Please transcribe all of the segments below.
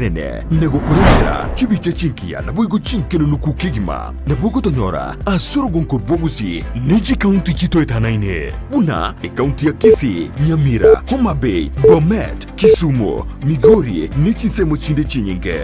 Ene negokorentera chibicha chingiya naboigo chinkenenuku kegima. Nabo ogotonyora ase orogonko rwa Gusii ne chikaunti chitoetanaine buna ekaunti ya Kisii, Nyamira, Homa Bay, Bomet, Kisumu, Migori ne chinsemo chinde chinyinge.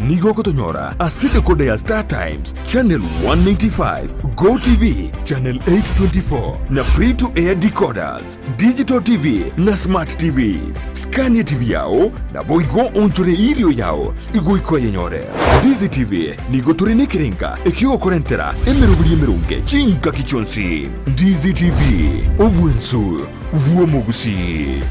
Nigo ogotonyora ase decoder ya Star Times, Channel 195, Go TV, Channel 824 na Free to Air decoders. Digital TV na Smart TVs. Skania TV yao, naboigo onchore erio yao igoika oyenyore. Ndizi TV nigo tore nekerenga ekiogokorentera emeroberi emeronge chingaki chionsi. Ndizi TV, obwensu bw'omogusii.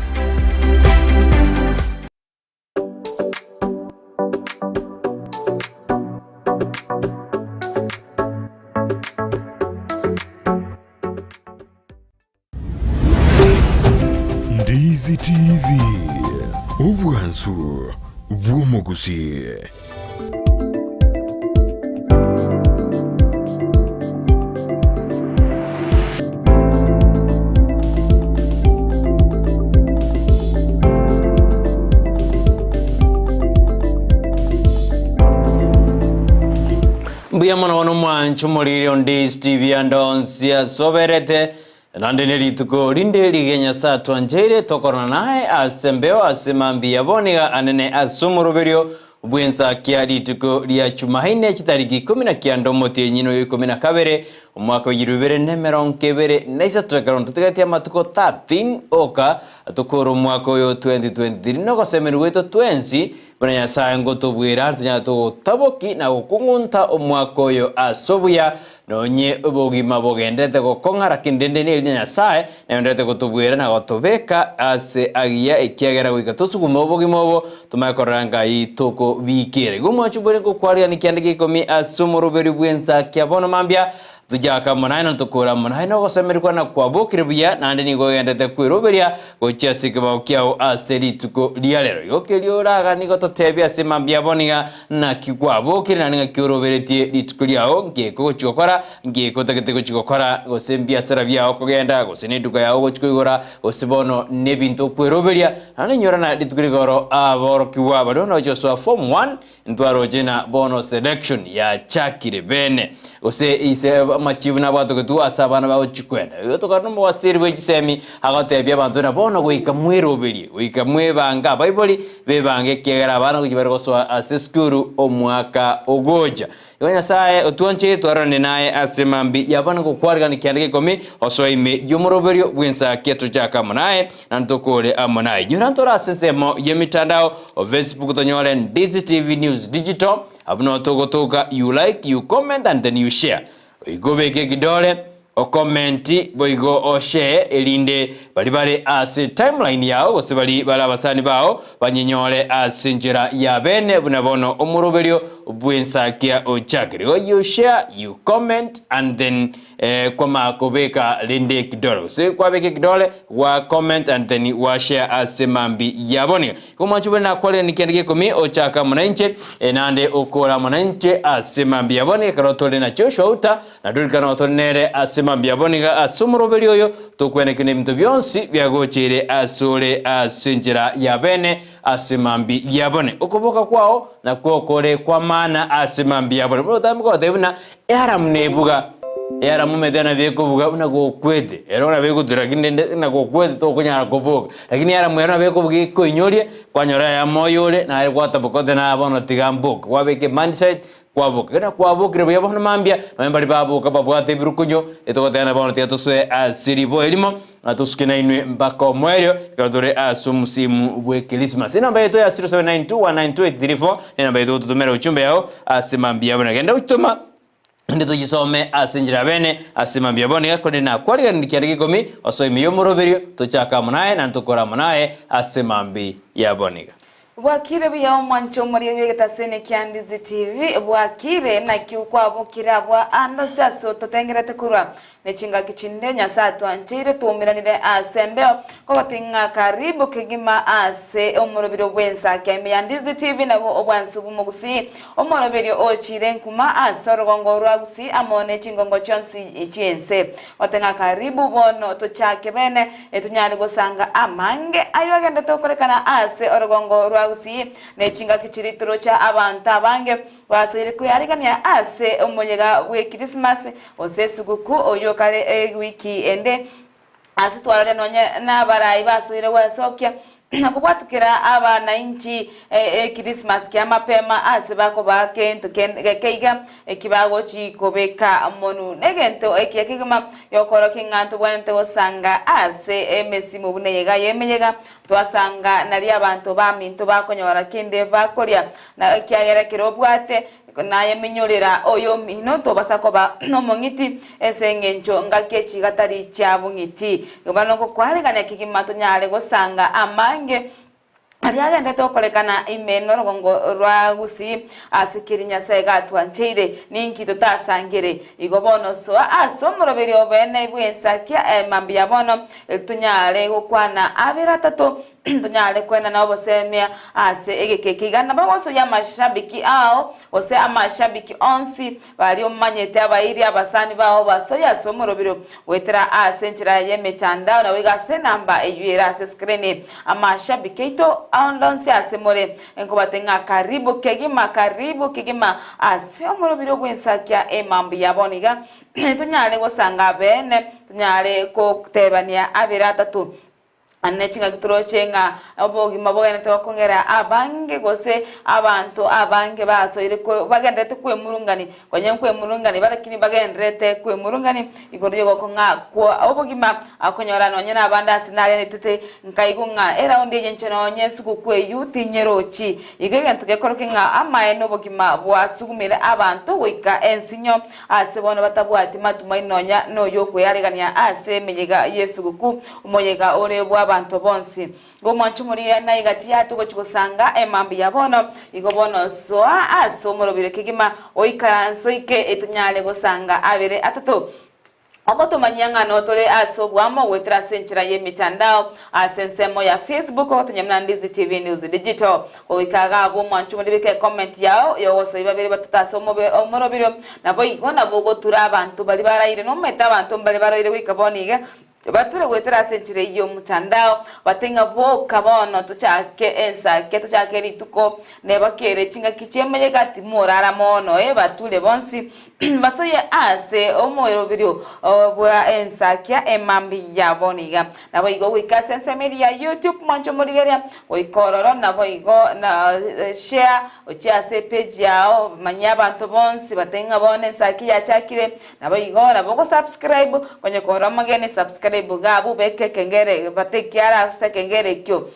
Ndizi TV, obwansu bw'omogusii. Mbuya mono bono omwancho omoriri onde Steve ande onsi ase oberete Naende nerituko rinde rigiya Nyasae atwancheire tokorana naye ase embeo ase mambia bono iga anene ase omoroberio bw'ensakia rituko ria Chumaine chitariki ikomi na kianda omotienyi noyo ikomi na kabere omwaka wa egeru ibere na emerongo ebere na isato ekero ntotigaretie amatuko 13 oka tokore omwaka oyo 2023 nogosemerwa gwaito twensi buna Nyasae ngotobwera are tonyare togotaboki na gokung'unta omwaka oyo ase obuya Nonye obogima bogenderete gokong'a, lakini rende nerinya Nyasae nagendererete gotobwera na gotobeka ase agiya, ekiagera goika tosugume obogima obo, tomanye korora ngai tokobikera. Igo omwancho mbore ngokwarigania kianda gia ikomi ase omoroberio bw'ensakia bono mambia, tochaka amo naye na tokore amo naye nogosemeria kwane kwabokire buya, naende nigo ogenderete kweroberia gochia ase ekebao kiao ase rituko ria rero. Igo keria oraganie gototebia ase mambia bono iga, Naki kwabokire naende ng'aki oroberetie rituko riao, nki ogochia gokora, nki otagete gochia gokora, gose mbiasara biao okogenda, gose neduka yao ogochia koigora, gose bono nebinto okweroberia. Naende inyora na rituko rigoro aborokigwa baria bono bagochia gosoa form one, ntwaroche ng'a bono selection yachakire bene, gose ise amachibu nabwatogetwe ase abana bagochia kwenda. Igo tokare nomowasiri bwe chisemi agotebia abanto ng'a bono goika mweroberie, goika mwebange abaibori, Bebange ekiagera abana gochia bare gosoa ase esukuru omwaka ogocha. Igo Nyasae otwancheire twarorane naye ase mambia ya bono gokwarigania kianda gia ikomi osoa ime y'omoroberio bw'ensakia tochake amo naye na ntokore amo naye. Inyora ntore ase ensemo y'emitandao o Facebook tonyore Ndizi TV News Digital abwo noo togotoka you like, you comment and then you share. Goika obeke ekidore Okomenti boigo oshare erinde baria bare ase timeline yao gose baria bare abasani bao banyenyore ase enchera ya bene buna bono omoroberio bw'ensakia ochakire. Igo you share, you comment and then eh, kwamanya kobeka rende ekidore gose kwabeka ekidore gwa comment and then gwa share ase mambi ya bono iga. Igo omwanchi bore nakwarire kende gekomi ochake amo nainche eh, naende okore amo nainche ase mambi ya bono ekero tore na Joshua Uta Na Dorika nao tore nere ase mambia bono iga ase omoroberio oyo, tokwenekio nebinto bionsi biagocheire asore ase enchera ya bene ase mambia ya bone. Okoboka kwao nakwo kore kw'amaana ase mambia ya bone. Buna otambe gotebia buna earamu nebuga, earamu omanyete nabo ekobuga buna gokwete, ero nabo egotura lakini rende buna gokwete tokonyara koboka. Lakini earamu ero nabo ekobuga ekoinyorie, kwanyora eyamo oyore naye gwataboka ote naye bono tiga mboke. Kwabeka emindset Kwaboka, ekero nakwabokire buya bono mambia, nonya mbaria baboka babwate ebirukunyo, etogotebana bono tiga tosoe ase riboa erimo, na tosuke nainwe mpaka omoerio, ekero tore ase omosimu bw'Ekrismasi. Enamba yaito ya 0792192834 nenamba yaito gototomera uchumbe yao ase mambia bono. Genda gochitoma naende tochisome ase enchera ya bene ase mambia bono iga, korende nakwariganirie kianda gia ikomi, osoe ime y'omoroberio, tochake amo naye, naende tokore amo naye ase mambi ya bono iga. Bwakire buya omwanche omoria bw'egetaseni kia Ndizi TV, bwakire naki kwabokire abwo ande ase ase ototengerete korwa ne chingaki chinde Nyasae atwancheire twaumeranire ase embeo kogoti ng'a karibu kegima ase omoroberio bw'ensakia ime ya Ndizi TV nabwo obwansu bw'omogusii omoroberio ochire nkuma ase orogongo rwa Gusii amo ne chingongo chionsi chi'ense gote ng'a karibu bono tochake bene Etonyare gosanga amange ayo agenderete gokorekana ase orogongo rwa. Gusii ne chingaki chiria toroche abanto abange basoire kwearigania ase omoyega bw'Ekirisimasi gose esuguku oyio kare ewiki ende ase twarorire nonye nabarai basoire gwesokia na kobwatukera abanainchi Ekirisimasi kia mapema ase bakobaa kento geke iga eki bagochi kobeka monu. Negento ekiya kegima giokorokia ng'a ntobwenerete gosanga ase emesimo buna eyega y'emeyega, twasanga nario abanto baminto bakonyora kende bakoria, na ekiagera ekero obwate nayeminyorera oyomino tobasa koba nomong'iti ase engencho ngaki echi gatari chia bong'iti. Igo nogokwaregania kegima tonyare gosanga amange aria agenderete gokorekana ime norogongo rwa Gusii ase keri Nyasae gatwancheire, ninki totasangere? Igo bono soa ase omoroberi obeene bw'ensakia mambia bono, erio tonyare gokwana abere atato Tonyare koenana obosemia ase egeka eke iga. Nabo ogosoyia amashabiki ao, gose amashabiki onsi baria omanyete abairi abasani bao basoe ase omorobiro goetera ase enchera y'emetandao naboigo ase enamba eyio ere ase screen. Amashabiki aito onde onsi ase more nkobatebia ng'a karibu kegima karibu kegima ase omorobiro bw'ensakia emambia bono iga tonyare gosanga abeene tonyare gotebania abere atato. Naende chingaki toroche ng'a obogima bogenderete gokong'era abange, gose abanto abange basoire kwe bagendererete kwemurungani, konya nkwemurungani bare lakini bagendererete kwemurungani igoro y'ogokong'a kwa obogima, akonyora nonye na abande ase narenetete nkaigwa ng'a eraundi eye inche nonye esugukuu eywo tinyerochi. Igo egento gekorokia ng'a amaene obogima bwasugumire abanto goika ensinyo ase bono batabwati matumaini nonya noyokwearegania ase emeyega y'esugukuu. Omoyega ore bw'abanto bonsi. Igo omwancho omoria na egati yato gochia gosanga emambia ya bono, igo bono soa ase omorobire kegima, oikaranse oike etonyare gosanga abere atato. Ogotomanyia ng'a notore ase oboamo goetera ase enchera y'emetandao ase ensemo ya Facebook ogotonya buna Ndizi TV News Digital. Goika iga abwo omwancho omoria beka ecomment yao yogosoi babere batato ase omobe omorobirio naboigo nabo ogotura abanto baria baraire nomanyete abanto mbare baroire goika bono iga Bature goetera ase enchera eyio y'omotandao, bate ng'a boka bono tochake ensake, tochake rituko, neba kere chingaki chi'emeyega timorara mono, ee, bature bonsi basoyie ase omoeroberio bwa ensakia emambia ya bono iga. Naboigo goika ase ensemo eria ya YouTube mwanche omorigereria, goika ororo naboigo na share gochia ase epage yao, manyia abanto bonsi bate ng'a bono ensaki yachakire, Naboigo nabo ogosubscribe, konya kore omogeni subscribe iga abwo obeke ekengere bata ekiara ase ekengere ekio,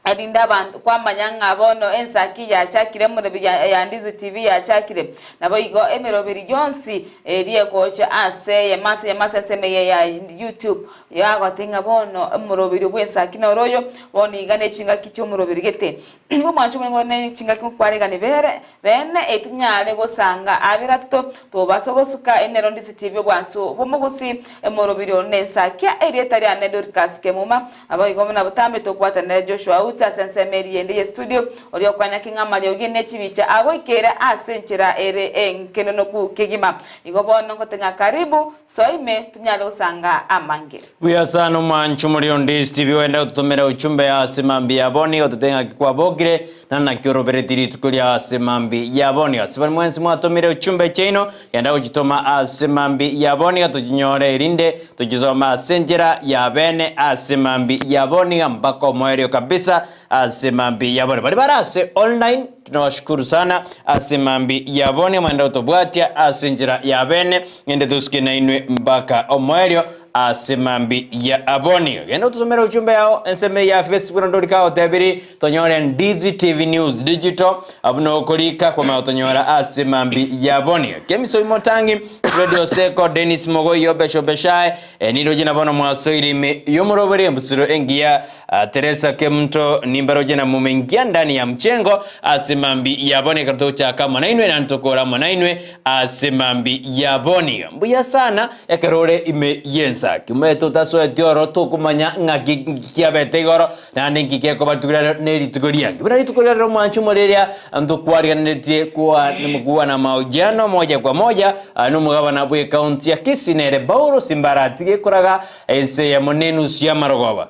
erinde abanto kwamanya ng'a bono ensaki yachakire emoroberi ya ya Ndizi TV yachakire. Naboigo emeroberi yonsi eria egocha ase eyemo ase eyemo ase ensemo eye ya YouTube, yagotebi ng'a bono omoroberi bw'ensaki noro oyo, bono iga ne chingaki chi'omoroberi gete. Nigo omwancho omonene ne chingaki nkwaregani bere bene etinyare gosanga abere atato tobasa gosuka enero ndisiti bi'obwansu bw'omogusi emorobirio nensakia erieta riane Dorcas Kemuma naboigo buna botambe tokwatanera Joshua Uta ase ensemo eria ende ye studio oria okwana ki ng'a amariogi ne chibicha agoikeire ase enchera ere enkenonoku kegima igo bono ngote ng'a karibu Soa ime tonyare gosanga amange. Buya sana omwancho omoriri onde Steve oende gototomera uchumbe ase mambia ya boni gototebia ng'aki kwabokire na naki orobereti rituko ria ase mambi ya boni ase bari mwensi mwatomire uchumbe chiaino genda gochitoma ase mambi ya boni iga tochinyore erinde tochisome ase enchera ya bene ase mambi ya boni iga mpaka omoerio kabisa Ase mambi yabone baria bare ase online tunawashukuru sana ase mambi yabone mwende gotobwatia ase enchera ya bene ng'ende tosuke nainwe mpaka omoerio ase mambi ya aboni genda otosomere ujumbe yao ensemo ya Facebook naende orike agotebiri tonyore Ndizi TV News Digital abwo nokorika kwamanya gotonyora ase mambi yaboni Kemiso Imotangi Fred Oseko Dennis Mogoiyo Besho Beshae niroche na bono mwasoire ime yomorobori embusuro engiya Teresa Kemunto nimbaroche na mumeingia ndani ya mchengo ase mambi ya boni ekero togochaka amo nainwe naende tokora amo nainwe ase mambi ya boni. Mbuya sana ekero ore ime y'ensa. Kimanyete otasoeti oro tokomanya ng'aki kiabete igoro naende nki gekoba rituko riarero ne rituko riange. Buna rituko riarero omwanchi omoreria ntokwariganeretie kwa kuwa na mahojiano moja kwa moja nomogabana bw'ecounty ya Kisii nere Paulo Simbarati gekoraga ense eyemo nenusu y'amarogoba.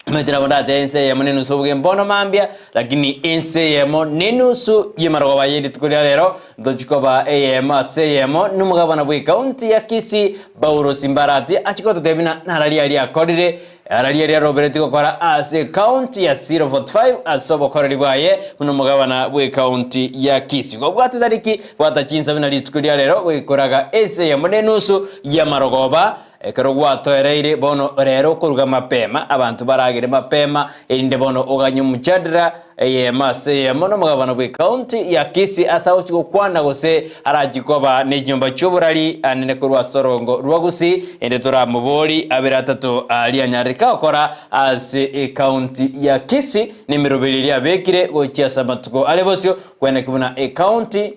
Omanyete nabo ndatebe ense eyemo nenusu obuge mbono mambia, lakini ense eyemo nenusu y'emarogoba ye rituko ria rero ntochi koba eyemo ase eyemo nomogabana bw'ecounty ya Kisii Paulo Simbarati achie gototebia buna nararia aria akorire araria aria aroberetie gokora ase ecounty ya 045 ase obokoreri bwaye buna omogabana bw'ecounty ya Kisii. Gobwate tariki bwata chinsa buna rituko ria rero goikoraga ense eyemo nenusu y'amarogoba Ekero gwatoereire bono rero okoruga mapema, abanto baragere mapema, erinde bono oganye omochadara eyemo ase eyemo nomogabana bw'ecounty ya Kisii ase agochia gokwana gose arachie koba nechinyomba chi'oborari anene korwa ase orongo rwa Gusii, erinde toramobori abere atato aria anyarire gokora ase ecounty ya Kisii nemeroberi eria abekire gochia ase amatuko are bosio kweneki buna ecounty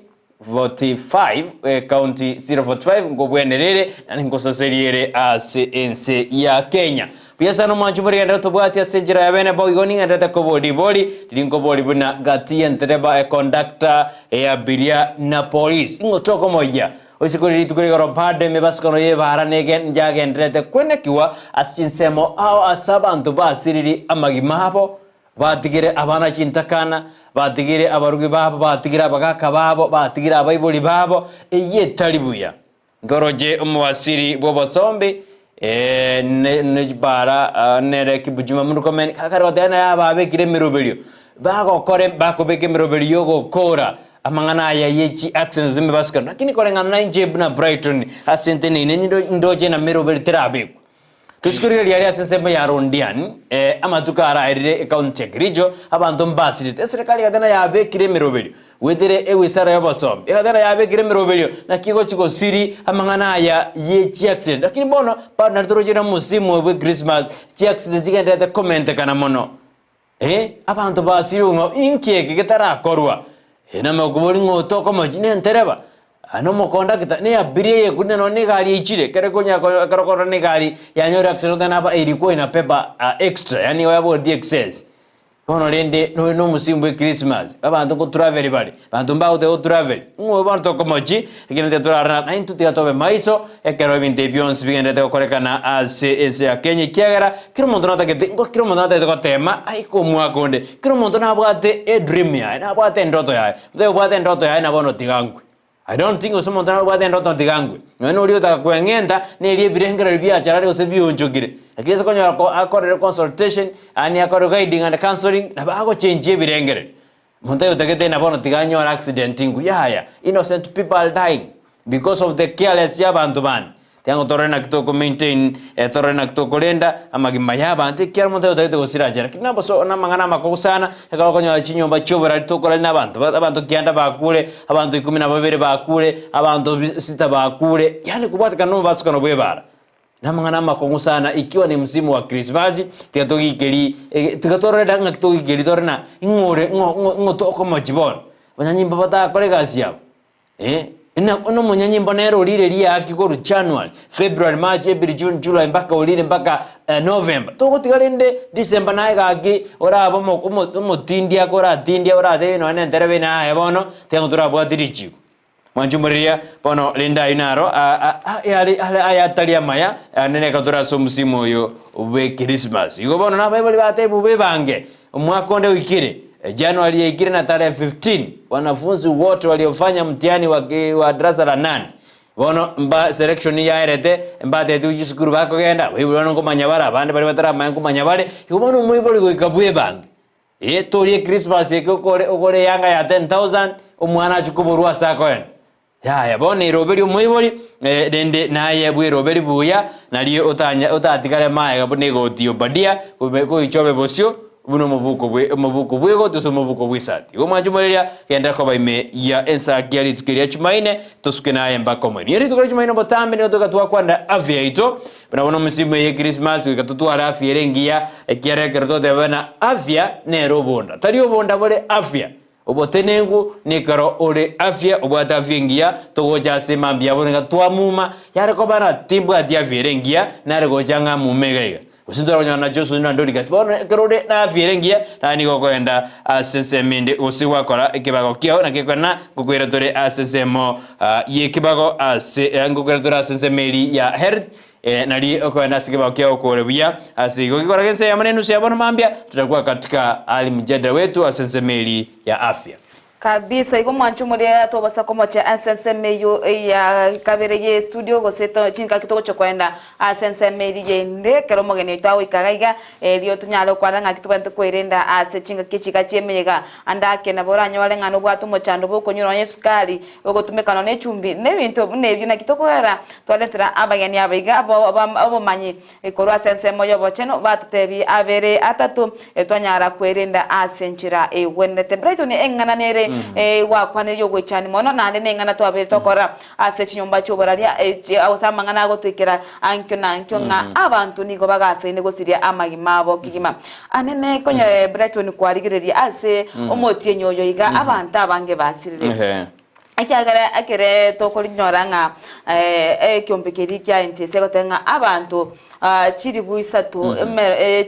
45 County 045 nkobwenerere ere naende nkosaserie ere ase ense ya Kenya. Buya sana omwanchi morigenderere tobwati ase enchera ya bene boigo ning'enderete koboria ribori riria nkobori buna gati y'entereba econductor eabiria na police ing'o tokomoyia oise kore rituko rigoro bado emebasukano y'ebara nege njagendererete kwenekiwa ase chinsemo ao ase abanto basiriri amagima abo Batigire abana chintakana, batigire abarugi babo, batigire abagaaka babo, batigire abaibori babo, eyio etari buya. Ntoroche omobasiri bw'obosombi, eh, ne ne chipara, nere Kipchumba Murkomen, akare goteba naye ababekire emeroberio, bagokora bakobeka emeroberio y'ogokora amang'ana aya ye chi accidents emebasukano, lakini koreng'ana na inche buna Brighton ase nteneine nindo ndoche na meroberi terabekwa. Tochikorigereria aria ase ensemo ya Londian, amatuko araerire ecounty ya Kericho, abanto mbasirete. Eserekari egateba yabekire emeroberio goetera ewizara y'obosomi, egateba yabekire emeroberio naki egochi gosiri amang'ana aya ye chiaccident. Lakini bono bado naende toroche na omosimu oyo bwe Christmas, chiaccident chigendererete komentekana mono. Eh, abanto basirwe ng'a inki eke getarakorwa? Eh, namokobori ng'a otokomochi nentereba, ah, nomokondakta, ne abiria eye kuri nonye na egari eichire, ekero ekonya ekero okorora na egari yanyora accident oteba naba erikwa inabeba extra, yaani igo yabogoretie excess. Bono rende noyo na omosimu bwe christmas, abanto nkotravel bare, abanto mbagoteba gotravel, ng'o oyo bono tokomochi, ekero intwe torarora naintwe tiga tobe maiso, ekero ebinto ebi bionsi bigenderete gokorekana ase ense ya Kenya ekiagera kera omonto natagete ngo kera omonto natagete gotema aike omwaka onde, kera omonto nabwate edream yaye, nabwate endoto yaye, omonto obwate endoto yaye na bono tiga nkwe. I don't think gose omonto nabwate endoto tiga nkwe. Nonye na oria otaka kweng'enta, neri ebirengererio biacharare gose bionchokire, lakini ase konyora ko akorere consultation, yaani akore guiding and counselling, nabo agochenchia ebirengererio. Omonto oyotagete na bono tiga anyore accident ng'u yaya, innocent people are dying because of the careless ya abanto bande. Tiga ng'o torore naki toko maintain, torore naki tokorenda amagima ya abanto ekiagera omonto oyotagete gosira achare. Lakini naboso na amang'ana amakogu sana, ekero okonyora chinyomba chia oborari tokorari na abanto ba abanto kianda bakure, abanto ikomi na babere bakure, abanto bi sita bakure, yaani kobwatekana na omobasukano bwa ebara. Namang'ana amakong'u sana ikiwa ni msimu wa Krismasi, tiga togikeri tiga torore da ng'aki togikeri tore na ing'o ore ng'o ng'o ng'o tokomochi bono. Abanyanyimbo batakora egasi yabo eh, na na omonyanyimbo nere orire riaki korwa January, February, March, April, June, July mpaka orire mpaka November. Togotiga rende December naye gaki orabe omo omo omotindia koratindia oratebie nonye na entereba eye aye bono, tiga ng'o torabwati richiko. Mwanchumoriria, bono rende ayio naro are ayatari amaya, naende reka tore ase omosimu oyo bw'Ekrismasi. Igo bono nabaibori batebwe bebange, omwaka onde oikire, January yaikire na tarehe 15, wanafunzi wote waliofanya mtihani wa wa darasa la nane, bono mba selection yaerete, mbatebiwe chisukuru bakogenda, abaibori bono nkomanya bare, abande baria bataramanya nkomanya bare, igo bono omoibori goika bwebange. Ee, torie Christmas eke okore ogore eyanga ya 10,000 omwana achie koborwa ase akoenda. Yaya, bono eroberi omoibori, eh, rende naye bweroberi buya, nario otanya otatigare maega buna egoti Obadia, kobe koicha obe bosio, buna omobuko bwe omobuko bw'egoti gose omobuko bw'esati. Igo mwanche moreria, genderera koba ime ya ensaki ya rituko eria Chumaine, tosuke naye mpaka omoerio. Nigo rituko ria Chumaine botambe nigo toika twakwanera afya yaito, Buna bono omosimu eye Christmas goika totware afya ere engiya, ekiagera ekero toteba buna afya nere obonda. Tari obonda bore afya, obotenenku nekero ore afya obwate afya engiya togocha ase mambia bono iga twamuma, yare koba na timbwati afya ere engiya nare gocha ng'a mume iga iga. Gose ntware konyora na Johnson na Dorcas. Bono ekero ore na afya ere engiya naye nigo okoenda ase ensemo ende gose gwakora ekebago kiao naki ekero ngokoira tore ase ensemo y'ekebago ase ngokoira tore ase ensemo eria ya health. Nari okoenda ase ekebao kiao kore buya. Ase igo gekora gense eyemo na enusu ya bono mambia, tutakuwa katika hali mjadala wetu ase ensemo eri ya afya. Kabisa igo mwanche omoria atobasa komocha ase ensemo eyio ya kabere ye studio gose to chingaki togocha koenda ase ensemo eria yende ekero omogeni oito agoika iga iga erio tonyare gokwana ng'aki tobwenerete kwerenda ase chingaki echi iga chi'emeyega ande ake nabo oranyore ng'a nobwate omochando bw'okonywa nonya esukari ogotumeka nonya echumbi na ebinto buna ebio naki tokogera twaretera abageni aba iga obomanyi Korwa ase ensemo y'obochenu batotebie abere atato, twanyara kwerenda ase enchera egwenerete. Brighton eng'ana nere gwakwanire y'ogoichania mono, naende neng'ana twabeire tokora ase chinyomba chi'oboraria gose amang'ana agotoikera ankio na ankio ng'a abanto nigo bagasaine gosiria amagima abo kegima. Anene konya Brighton kwarigereria ase omotienyi oyo iga abanto abange basirire. Ekiagera ekere tokorinyora ng'a ekeombe keria kia NTSA egoteba ng'a abanto chilifu isato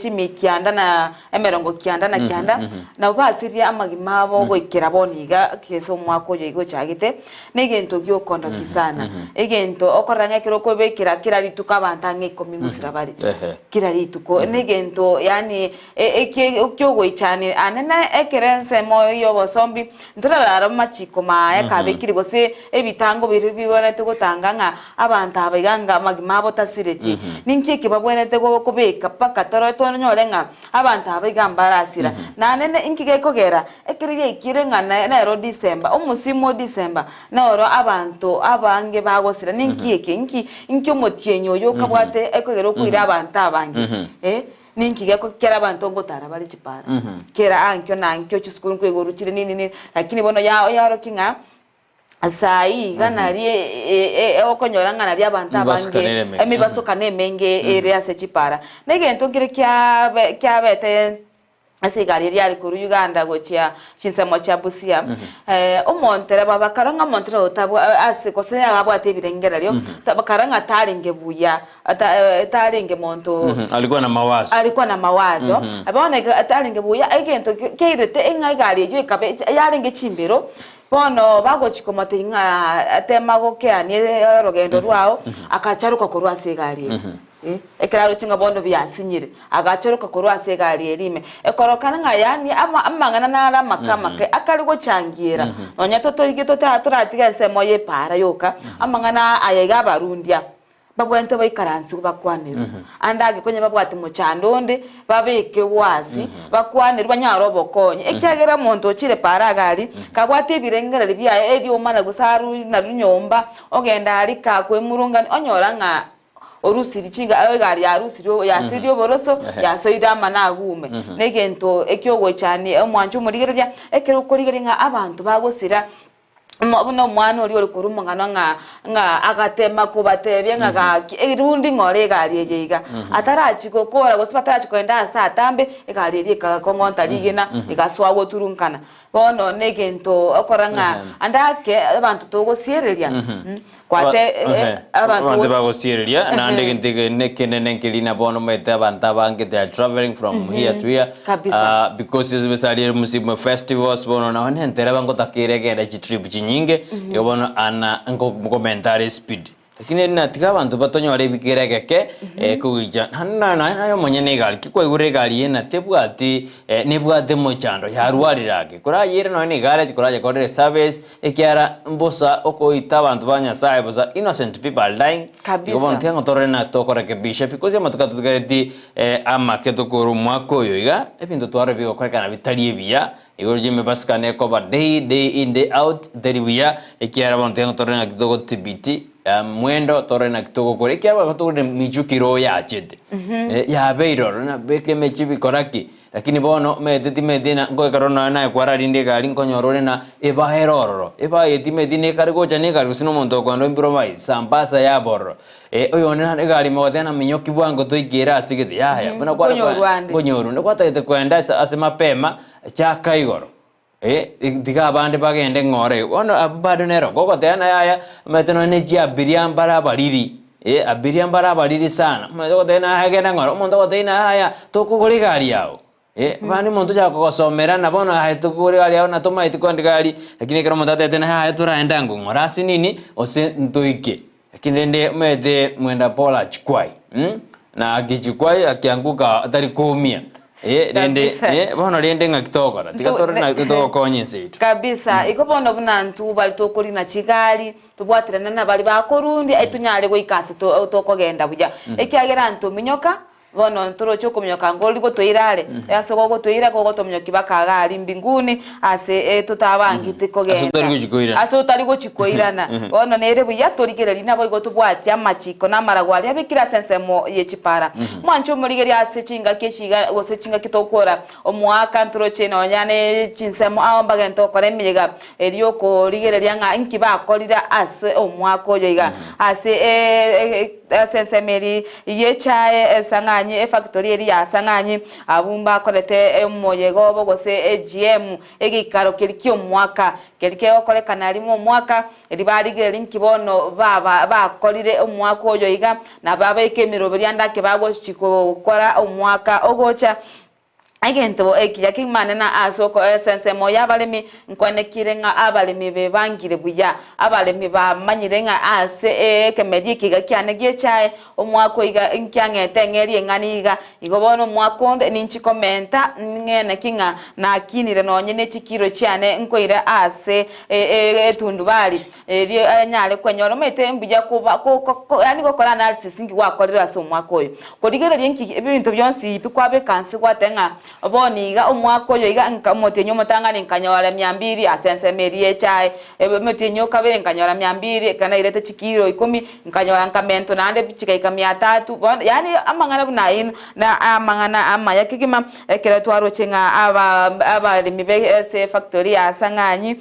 chimia kianda na emerongo kianda na kianda nabo basirie amagima abo goikera bono iga ase omwaka oyo iga ochagete, na egento giokondokia sana. Egento okorora ng'a ekero okobekera kera rituko abanto ang'e ikomi ngosira bare, kera rituko. Na egento yaani ekiogoichania ane na ekero ensemo y'obosombi Ntorarare amachiko maye kabekire, gose ebitango biria bigwenerete gotanga ng'a abanto aba iga anga amagima abo tasireti. Ninki eke babwenerete kobeka mpaka tore tonyore ng'a abanto aba iga mbarasira? Naende inki gekogera ekero giaikire ng'a nero December, omosimu o December noro abanto abange bagosira. Ninki eke? Inki inki omotienyi oyo okabwate ekogera okoira abanto abange? Ninki gekogera abanto ngotara bare chipara kera ankio na ankio chisukuru nkoigorwa chire nini nini lakini bono yaorokia ng'a sai iga nari okonyora ng'a nari abanto Emibasuko abange nere emenge. emibasuka nemenge ere ase chipara. Na egento nkere kiabe kiabete ase egari eria yare korwa Uganda gochia chinsemo chia Busia, omontereba bakarora ng'a omontereba oyo tabwa ase gose abwate ebirengererio bakarora ng'a tarenge buya. Tarenge monto Alikuwa na mawazo. alikuwa na mawazo bono tarenge buya egento kiairete ng'a egari eyio ekaba yarenge chimbero bono bagochi komotebia ng'a tema gokeania orogendo rwao agacharoka korwa ase egari eria ekero aroche ng'a bono biasinyire agacharoka korwa ase egari eria ime ekorokana ng'a yaani amang'ana naro amake amake akare gochangiera nonya totoige toratiga ensemo ya epaara yoka amang'ana aya iga abarundia. Babwenerete baikaransigwe bakwanerwe, ande ake konya babwate mochando onde, babeke gwasi, bakwanerwe banyare obokonyi. Ekiagera omonto ochire paara iga aria, kabwate ebirengererio biaye eriomana gose arwe nario nyomba, ogenda aria kakwemurungania, onyora ng'a orusirie chinga egari yarusirie yasirie oboroso, yasoire amana agume. Na egento ekiogochania omwancho omorigereria, ekero okorigereria ng'a abanto bagosira. Buna omwana oria ore korwa omong'ana ng'a ng'a agatema kobatebia ng'a gaki erundi ng'ore egari eye iga. Atarachia gokora gose batarachia kogenda ase atambe, egari eria ekakong'onta rigena egasoa goturunkana. Bono na egento okora ng'a ande ake abanto togosiereria kwate abanto Abanto bagosiereria naende egento eke nekenene nkeri na bono omanyete abanto abange they are travelling from here to here Kabisa. because ase aria msimu ya festivals bono nabo nentereba ngotakeire egende chitrip chinyinge igo bono ana nkomenta are espeed lakini eri natiga abanto batonyore ebikere egeke kogicha naende naye omonyene egari ki kwaigure egari eye na tebwati nebwate mochando yarwarire ake korayere nonye na egari korayekorere eservice Ekiagera mbosa okoita abanto ba Nyasae bosa, innocent people are dying. Kabisa. Igo bono tiga ng'a torore na tokorekebisha because amatuko atotigareti amake tokore omwaka oyo iga, ebinto twarora bigokorekana bitari ebiya, igoro ri'emebasukano ekoba day, day in day out, teri buya, ekiagera bono tiga ng'a torore ng'aki togotibiti mwendo, torore naki togokora, ekiagera barabwo togorire michukire oyo yachete, yabeire ororo nabeke emechibi kora ki. Lakini bono omanyete timanyeti na nkoekero nonya naye kwararinde egari nkonyora ore na ebae ere ororo. Ebae eye timanyeti nekare gocha nekare gose na omonto okoenda oimprovise sambasa yaba ororo. Oyonde naende egari ime ogoteba na minyoki bwango toikere ase gete yaya buna kware Nkonyorwa ande. nkonyorwa onde gwatagete koenda ase ase mapema chaka igoro. Tiga abande bagende ng'ora igo. Bono abwo bado nero gogoteba ng'a yaya, omanyete nonye ne chiabiria mbare abariri, abiria mbare abariri sana, omanyete ogoteba ng'a yaya genda ng'ora, omonto ogotebia ng'a yaya tokogora egari yago, bande omonto ochaka kogosomera na bono aye tokogora egari yago na tomaeti kogenda egari, lakini ekero omonto atebete ng'a yaya toraende ango ng'ora ase nini, gose ntoike. Lakini rende omanyete mwenda Paul achikwai. mm, na akichukua akianguka atari kuumia. Eh, rende Kabisa. eh, bono rende ng'aki togokora tiga Nto- tore ne- na togokonya ense yaito. Kabisa, igo bono buna intwe bari tokorina chigari, tobwaterane na baria bakorundia, etonyare goika ase to- tokogenda buya. Ekiagera ntominyoka, bono ntoroche okominyoka nkori gotoira are, ase gogotoira gogotominyokia mpaka iga aria mbinguni, ase totabangeti Ase otari kogenda. gochia koirana. Ase otari gochia koirana. Bono nere buya torigererie naboigo tobwatie amachiko na amarago aria abekire ase ensemo ye chipara. Mwanche omorigererie ase chingaki echi iga gose chingaki togokora omoaka ntoroche nonya ne chinsemo ao mbagente gokora emeyega erio okorigereria ng'a inki bakorire ase omwaka oyo iga. Ase ase ensemo eria y'echae esang'anyi efactory eria ya sang'anyi abwo mbakorete omoyega obo gose AGM egeikaro keria ki'omwaka keria kegokorekana rimo omwaka erio barigereria inki bono baba bakorire omwaka oyo iga na babeke emeroberio ande ake bagochi gokora omwaka ogocha. Egento ekiya kegima na ase ase ensemo y'abaremi, nkwanekire ng'a abaremi bebangire buya. Abaremi bamanyire ng'a ase ekemeri eke iga kiane gi'echae, omwaka oiga nkiang'ete eng'eria eng'ana iga, igo bono omwaka onde ninchi komenta ng'ene ki ng'a nakinire nonye ne chikiro chiane nkoira ase etundubari erio anyare kwenyora. Omanyete mbuya koba yaani gokora analysis nki gwakorire ase omwaka oyo. Korigereria nki ebinto bionsi pi kwabeka nse gwateba ng'a bono iga omwaka oyo iga nka omotienyi omotang'ani nkanyora mia mbiri ase ensemo eria y'echae, omotienyi o kabere nkanyora mia mbiri ekero nairete chikiro ikomi nkanyora nkamentwa naende chigaika mia tatu bono yaani amang'ana buna ayio na amang'ana amaya kegima ekero twaroche ng'a aba abaremi be ase efactory ya Sang'anyi.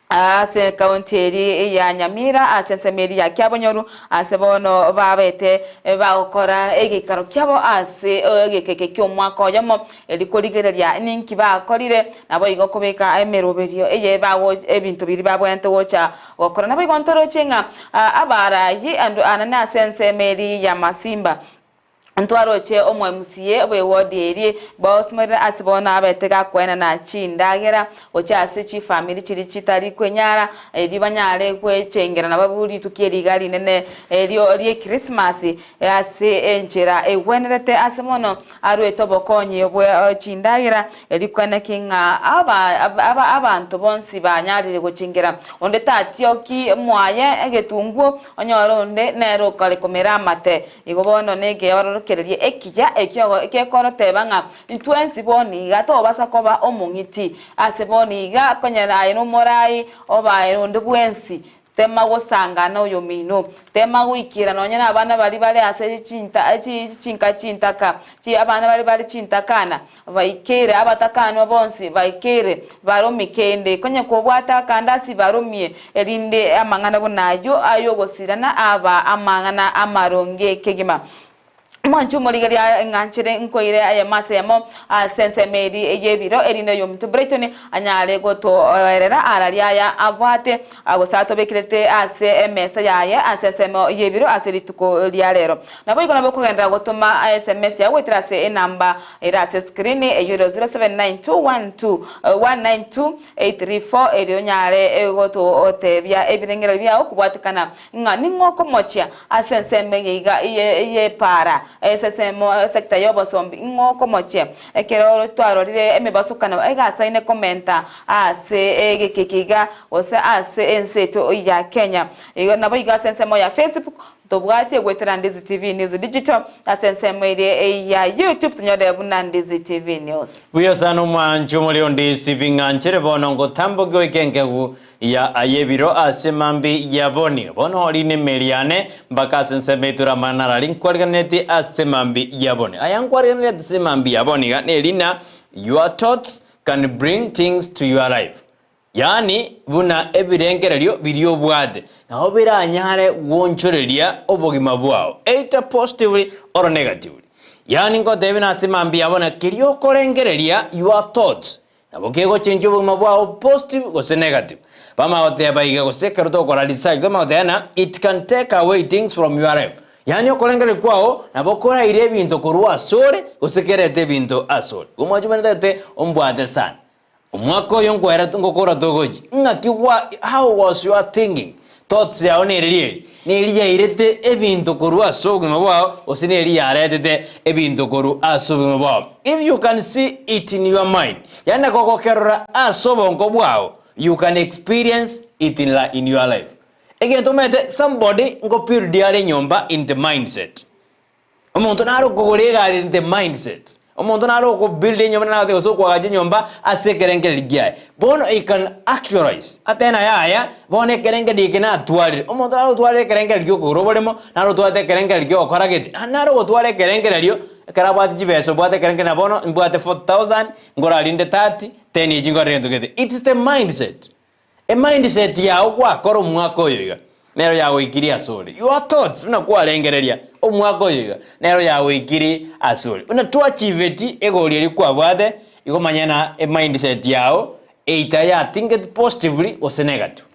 Ase ekaunti eria ya Nyamira, ase ensemo eria ya Kiabonyoru, ase bono babete bagokora egeikaro kiabo ase egeka eke ki'omwaka oyomo, erio korigereria ninki bakorire, naboigo kobeka emeroberio eye bago ebinto biria babwenerete gocha gokora. Naboigo ntoroche ng'a abaarayi anene ase ensemo eria ya Masimba, Ntwaroche omoMCA bw'ewodi eria baosimorire ase bono abete gakoenana chindagera gochia ase chifamiri chiria chitari kwenyara erio banyare gwechengera nababwo rituko eri iga rinene erio rie Christmas ase enchera egwenerete ase mono aruete obokonyi bwe chindagera erio kweneki ng'a aba abanto bonsi banyarire gochengera onde tatioki mwaye egetunguo onyore onde nere okare komera amate. Igo bono negeororokererio ekiya ekio gekoroteba ng'a intwensi bono iga tobasa koba omong'iti. Ase bono iga konyora aye nomorai obe aye onde bwensi, tema gosangana oyomino, tema goikera nonye nabana baria bare ase chinta chinka chintaka, abana baria bare chintakana, baikeire abatakanwa bonsi baikeire baromie kende, konya kobwate akandasi baromie, erinde amang'ana buna ayio ay'ogosirana aba amang'ana amaronge kegima. Mwanche omorigereria ng'a nchere nkoire ayemo ase eyemo ase ensemo eria y'ebiro, erinde oyominto Brighton anyare gotoerera araria aya abwate gose atobekerete ase emesa yaye ase ensemo y'ebiro ase rituko ria rero. Naboigo nabo okogenderera gotoma sms yao goetera ase enamba ere ase screen eyio ere 079212192834 erio onyare gototebia ebirengererio biao kobwatekana ng'a ning'o okomochia ase ensemo eye iga y'epaara ase ensemo sector y'obosombi ng'o okomochia ekero twarorire emebasokano egasaine komenta ase egeka eke iga gose ase ense yaito ya Kenya. Igo naboigo ase ensemo ya Facebook Tobwatie goetera Ndizi TV News Digital ase ensemo eria ya YouTube tonyore buna Ndizi TV News. Buya sana omwancho omore onde TV ng'anchere bono ngotamboke goika enkegu ya ayebiro ase mambi ya boni bono rineme riane mpaka ase ensemo eture amang'ana arari nkwariganetie ase mambi ya boni aya nkwariganetie ase mambi ya boni iga nerina your thoughts can bring things to your life Yaani buna ebirengererio biria obwate, nabo biranyare gwonchoreria obogima bwao, either positively or negatively. Yaani ngotebie nase mambia bono keria okorengereria, your thoughts, nabo kegochenchia obogima bwao positive gose negative. Bamanya goteba iga gose ekero togokora research twamanya goteba ng'a it can take away things from your life. Yaani okorengereria kwao nabo koraire ebinto korwa asore gose kerete ebinto asore. Igo mwachimanetete ombwate sana. Omwaka oyo nkwera ngokora togochi ng'aki gwa how was your thinking? Thoughts yao nereri eri? Neri yairete ebinto korwa ase obogima bwao gose neri yaretete ebinto korwa ase obogima bwao? If you can see it in your mind, yaani na kogokerora ase obongo bwao, you can experience it in, in your life. Egento omanyete somebody nkobuild are enyomba in the mindset. Omonto nare okogora egari in the mindset. Omonto nare okobuild enyomba nare gose okoagacha enyomba ase ekerengererio kiaye. Bono he can actualize atebe ng'a yaya bono ekerengererio eke natwarire. Omonto nare otwarire ekerengererio kia okogora oboremo, nare otwarete ekerengererio kia ogokora gete, naende nare ogotwara ekerengererio ekero abwate chibesa obwate ekerengererio ng'a bono mbwate 40,000 nkorarinde 30, ten echi nkorere egento gete. It's the mindset. Emindset yao gwakora omwaka oyo iga, nero yagoikirie asore. Your thoughts buna kwarengereria omwaka oyo iga, nero yagoikirie asore. Buna twachiveti egori eria kwabwate, igo manya na emindset yao either yathinketi positively gose negative.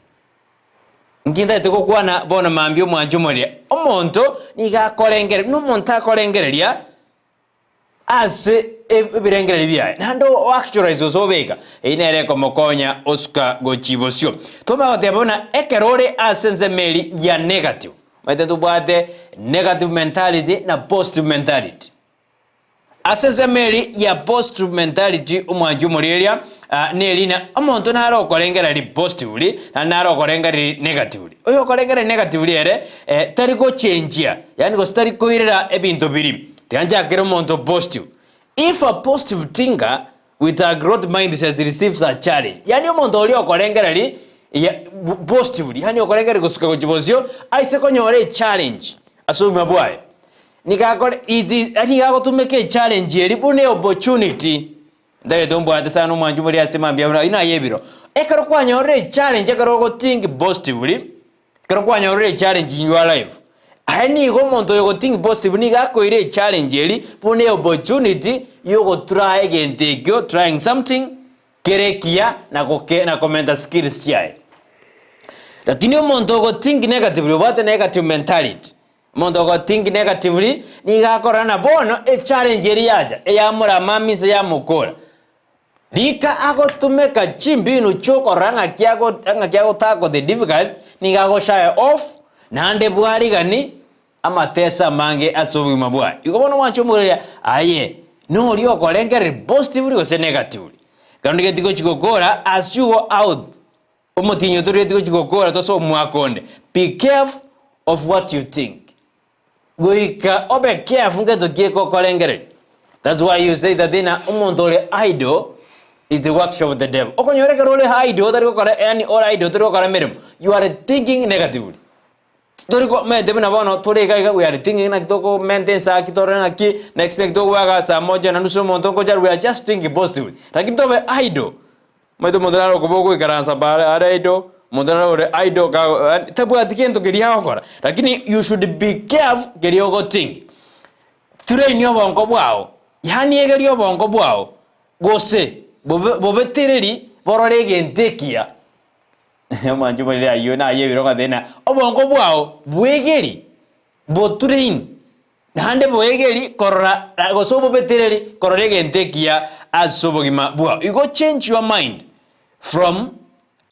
Nki ntagete gokwana bono mambia omwancho omoria, omonto nigo akorengereria, buna omonto akorengereria, Ase ebirengererio biaye, naende oactualize gose obeka, eyio nere ekomokonya osuka gochia bosio. Twamanya goteba buna ekero ore ase ensemo eria ya negative, omanyete ntobwate negative mentality na positive mentality. Ase ensemo eria ya positive mentality omwanchi omoreria neri na omonto nare okorengereria positively naende nare okorengereria negatively. Oyo okorengereria negatively ere tari gochenjia yaani gose tari koirera ebinto biria. Tiga nchakere omonto positive. If a positive thinker with a growth mindset receives a challenge, yaani omonto oria okorengereria ya positively, yaani okorengereria gosuka gochia bosio, aise konyora echallenge ase obogima bwaye, nigo akore it is nigo agotumeka echallenge eria buna eopportunity. Ntagete ombwate sana omwanchi omoria ase mambia buna ayio naye ebiro. Ekero kwanyorire echallenge ekero ogothink positively, Ekero kwanyorire echallenge in your life, aye nigo omonto oyo ogothink positive nigo akoira echallenge eria buna eopportunity yogotry egento ekio, trying something kere ekiya na goke na komenta skills chiaye. Lakini omonto ogothink negatively obwate negative mentality, omonto ogothink negatively nigo akorora ng'a bono echallenge eria yacha eyamorama amiso yamokora. Rika agotumeka chimbinu chi'okorora ng'aki ago ng'aki agotackle the difficult, nigo agoshaya off, naende bwarigani amateso amange ase obogima bwaye. Igo bono mwanche omogereria, aye noria okorengereria positively gose negatively. Ekero ndigetie gochia gokora as you go out, omotienyi otorigetie gochia gokora tose omwaka onde, be careful of what you think. Goika obe careful ngento ki ekokorengereria. That's why you say that ng'a omonto ore idle is the workshop of the devil. Okonyora ekero ore idle otari gokora yaani ore idle otari gokora emeremo, you are thinking negatively. Tori ko omanyete buna bono tore iga iga we are thinking naki tokomenta ensaki torore ng'aki next naki togoaka saa moja na nusu omonto ngocha are we are just thinking positively. Lakini tobe idle. Omanyete omonto nare okoba ogoikaransa bare are idle, omonto nare ore idle kago yaani tabwati gento keria agokora, lakini you should be careful keria ogothink. Train obongo bwao, yaani egeria obongo bwao, gose bobe bobetereri borore egento ekiya. Omwanchi omoriri ayio naye ebiro ogateba ng'a obongo bwao bwegeri, botrain. Naende boegeri korora gose obobetereri korora egento ekiya ase obogima bwao. Igo change your mind from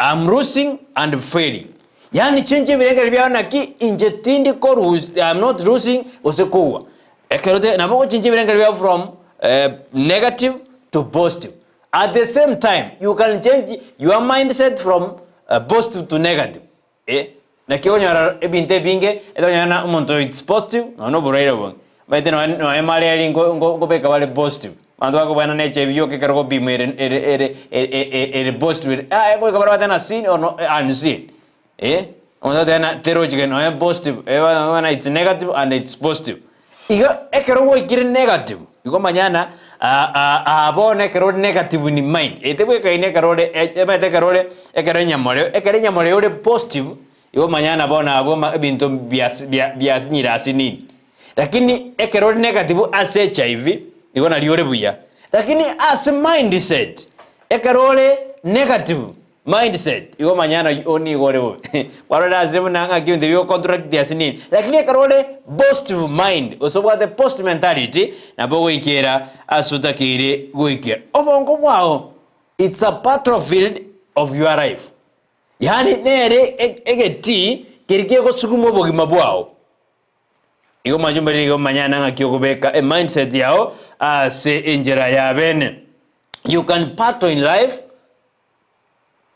I'm losing and failing. Yaani change ebirengererio biao naki inche tindi ko lose, I'm not losing gose kogwa. Ekero te nabo ogochenchia ebirengererio biao from negative to positive. At the same time you can change your mindset from positive to negative. Eh, naki okonyora ebinto ebinge, etonyora na omonto it's positive, nonya na oborwaire obonge. Omanyete nonya nonya malaria nko nko nkobeka bare positive, abanto bakobana na HIV yoka ekero ogopimwa ere ere ere e- e- ere positive ere, yaya goika bare batebe na seen or no unseen, eh, omonto agoteba na terochi kende nonya positive, eh it's negative and it's positive. Igo ekero gwaikire negative, igo manya ng'a aa bono ekero ore negative in mind, eye tebwekaini ekero ore omanyete ekero ore ekero enyamoreo, ekero enyamoreo ore positive, igo manya ng'a bono abwo ama ebinto bias bia biasinyire ase nini. Lakini ekero ore negative ase HIV, igo nario ore buya, lakini ase mindset, ekero ore negative Mindset, igo manya ng'a oo nigo ore bobe. Kwarorire ase buna ng'aki ebinto ebi bigocontract ase nini. Lakini ekero ore positive mind, gose obwate positive mentality, nabo ogoikera ase otakeire goikera. Obongo bwao, it's a battlefield of your life. Yaani nere egetii. Keria kegosuguma obogima bwao. Igo mwanche omoriri igo manyana ng'aki okobeka emindset yao ase enchera ya bene. You can battle in life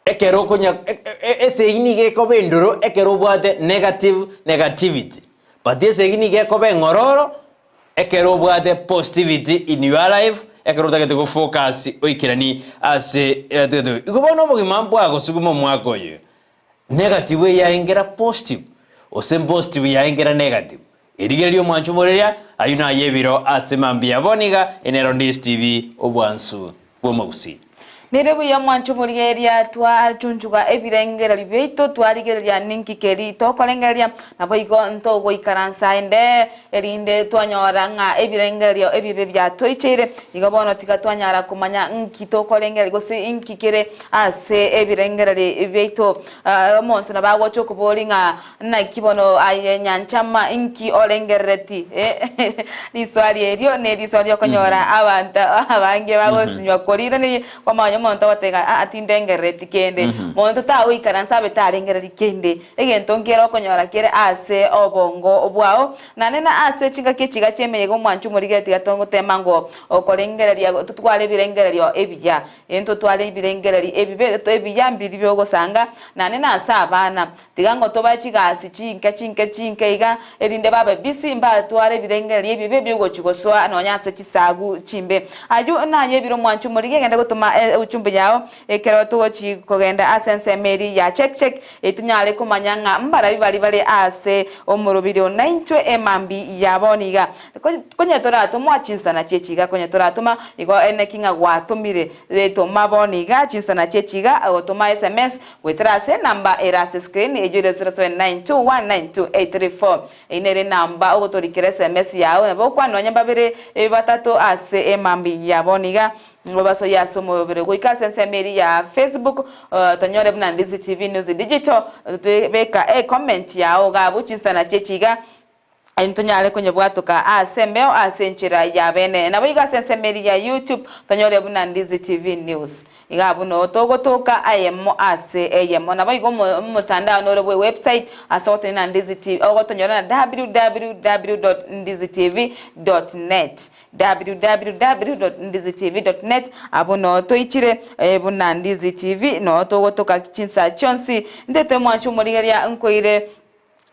ekero okonya esegi nigo ekoba endoro ekero obwate negative negativity but esegi nigo ekoba eng'ororo ekero obwate positivity in your life ekero otagete go focus oikerani ase igo bono obogima mbwagosuguma omwaka oyo. Negative eyaengera positive, gose positive yaengera negative. Erigereria omwancho omoreria, ayio naye ebiro ase mambia bono iga enero Ndisi TV obwansu bw'omogusii. Nere buya omwancho omorigereria twachunchuga ebirengererio biaito twarigereria ninki keri tokorengereria, naboigo ntogoikaransa ende erinde twanyora ng'a ebirengererio ebibe biatoicheire. Igo bono tiga twanyara komanya nki tokorengereria gose inki kere Ase ebirengererio biaito, omonto nabo agocha okoboria ng'a naki bono aye nyanchama inki orengerereti? Riswali erio neriswali riokonyora abanto abange bagosinywa koriiraneria kwamanya omonto ogoteba ng'a aa tindengerereti kende. Monto tagoikaransa abe tarengereri kende. Egento nkere okonyora kere ase obongo bwao. Naende na ase chingaki echi iga chi'emeyega omwancho omorigere tiga togotema ngo okorengereria totware ebirengererio ebiya. Intwe tware ebirengererio ebibe ebiya mbiri bi'ogosanga, naende nase abana. Tiga ng'o tobae chigasi chinke chinke chinke iga, erinde babe busy mbatware ebirengererio ebibe bi'ogochia gosoa nonya ase chisagu chimbe. Ayio naye ebiro mwanche omorigie genda gotoma euchumbe yao ekero togochi kogenda ase ensemo eria ya check check etonyare komanya ng'a mbarabi baria bare ase omoroberio naintwe emambi ya bono iga. Konya toratoma chinsana chi'echiga, konya toratoma, igo eneki ng'a gwatomire. Toma bono iga chinsana chi'echiga, gotoma sms goetera ase enamba ere ase screen eyio ere 0792192834. Eyio nere enamba ogotorikera sms yao, nabo okwane nonye mbabere batato ase emambia ya bono iga, obasoyie ase omobere goika ase ensemo eria ya Facebook, tonyore buna Ndizi TV News Digital, beka ecomment yao iga abwo chinsana chi'echiga. Ntonyare konyebwatoka ase embeo ase enchera ya bene. Naboigo ase ensemo eria ya YouTube tonyore buna Ndizi TV News. Iga abwo noo togotoka ayemo ase eyemo. Naboigo omotandao nore bwe website ase ogotonyora na Ndizi TV ogotonyora na www.ndizitv.net www.ndizitv.net Abwo noo toichire buna Ndizi TV noo togotoka chinsa chionsi. Ntete mwanche omorigereria nkoire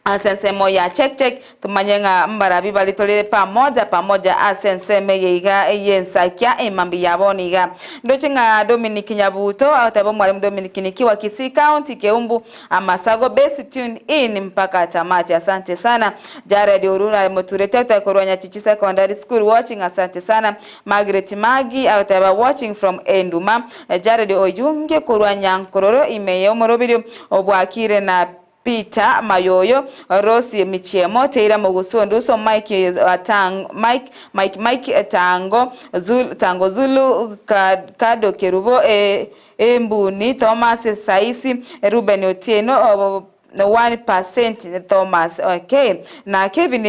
Ase ensemo ya check check tomanye ng'a mbarabi baria tore pamoja pamoja ase ensemo eye iga y'ensakia emambia ya bono iga. Ndoche ng'a Dominic Nyabuto agoteba omwalimu Dominic nikiwa Kisii County Keumbu Amasago base tune in mpaka tamati asante sana. Jared Orura are Moture Tete korwa Nyachichi Secondary School watching asante sana. Margaret Magi agoteba watching from Enduma. Jared Oyunge korwa Nyankororo ime y'omoroberio obwakire na Peter Mayoyo, Rose Michiemo, Teira Mogusu Onduso, Mike Tang, Mike, Mike, Mike Tango, Zulu, Tango Zulu, Kado Kerubo, Embuni, Thomas Saisi, Reuben Otieno, 1% Thomas, okay. Na Kevin,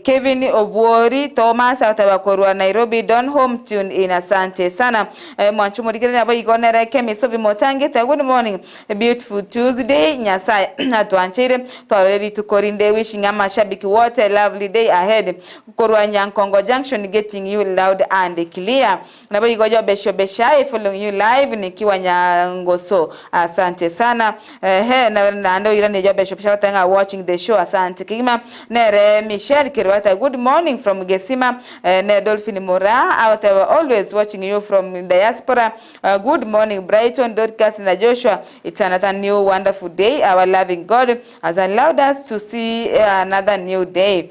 Kevin Obwori, Thomas agoteba korwa Nairobi Donholm tune in asante sana. Mwanche omorigereria naboigo nere Kemi Sophie Motangi eteba good morning A beautiful Tuesday Nyasaye atwancheire twarore rituko rinde wishing amashabiki wote a lovely day ahead korwa Nyankongo junction getting you loud and clear Naboigo Yobesh Obeshai following you live nikiwa Nyangoso asante sana ehe naende oiranie Yobesh Obeshai goteba ng'a watching the show asante kegima nere Michelle Kerwata good morning from Gesima nere Dolphin Moraa agoteba always watching you from diaspora Good morning Brighton, Dorcas na Joshua, it's another new wonderful day, our loving God has allowed us to see another new day.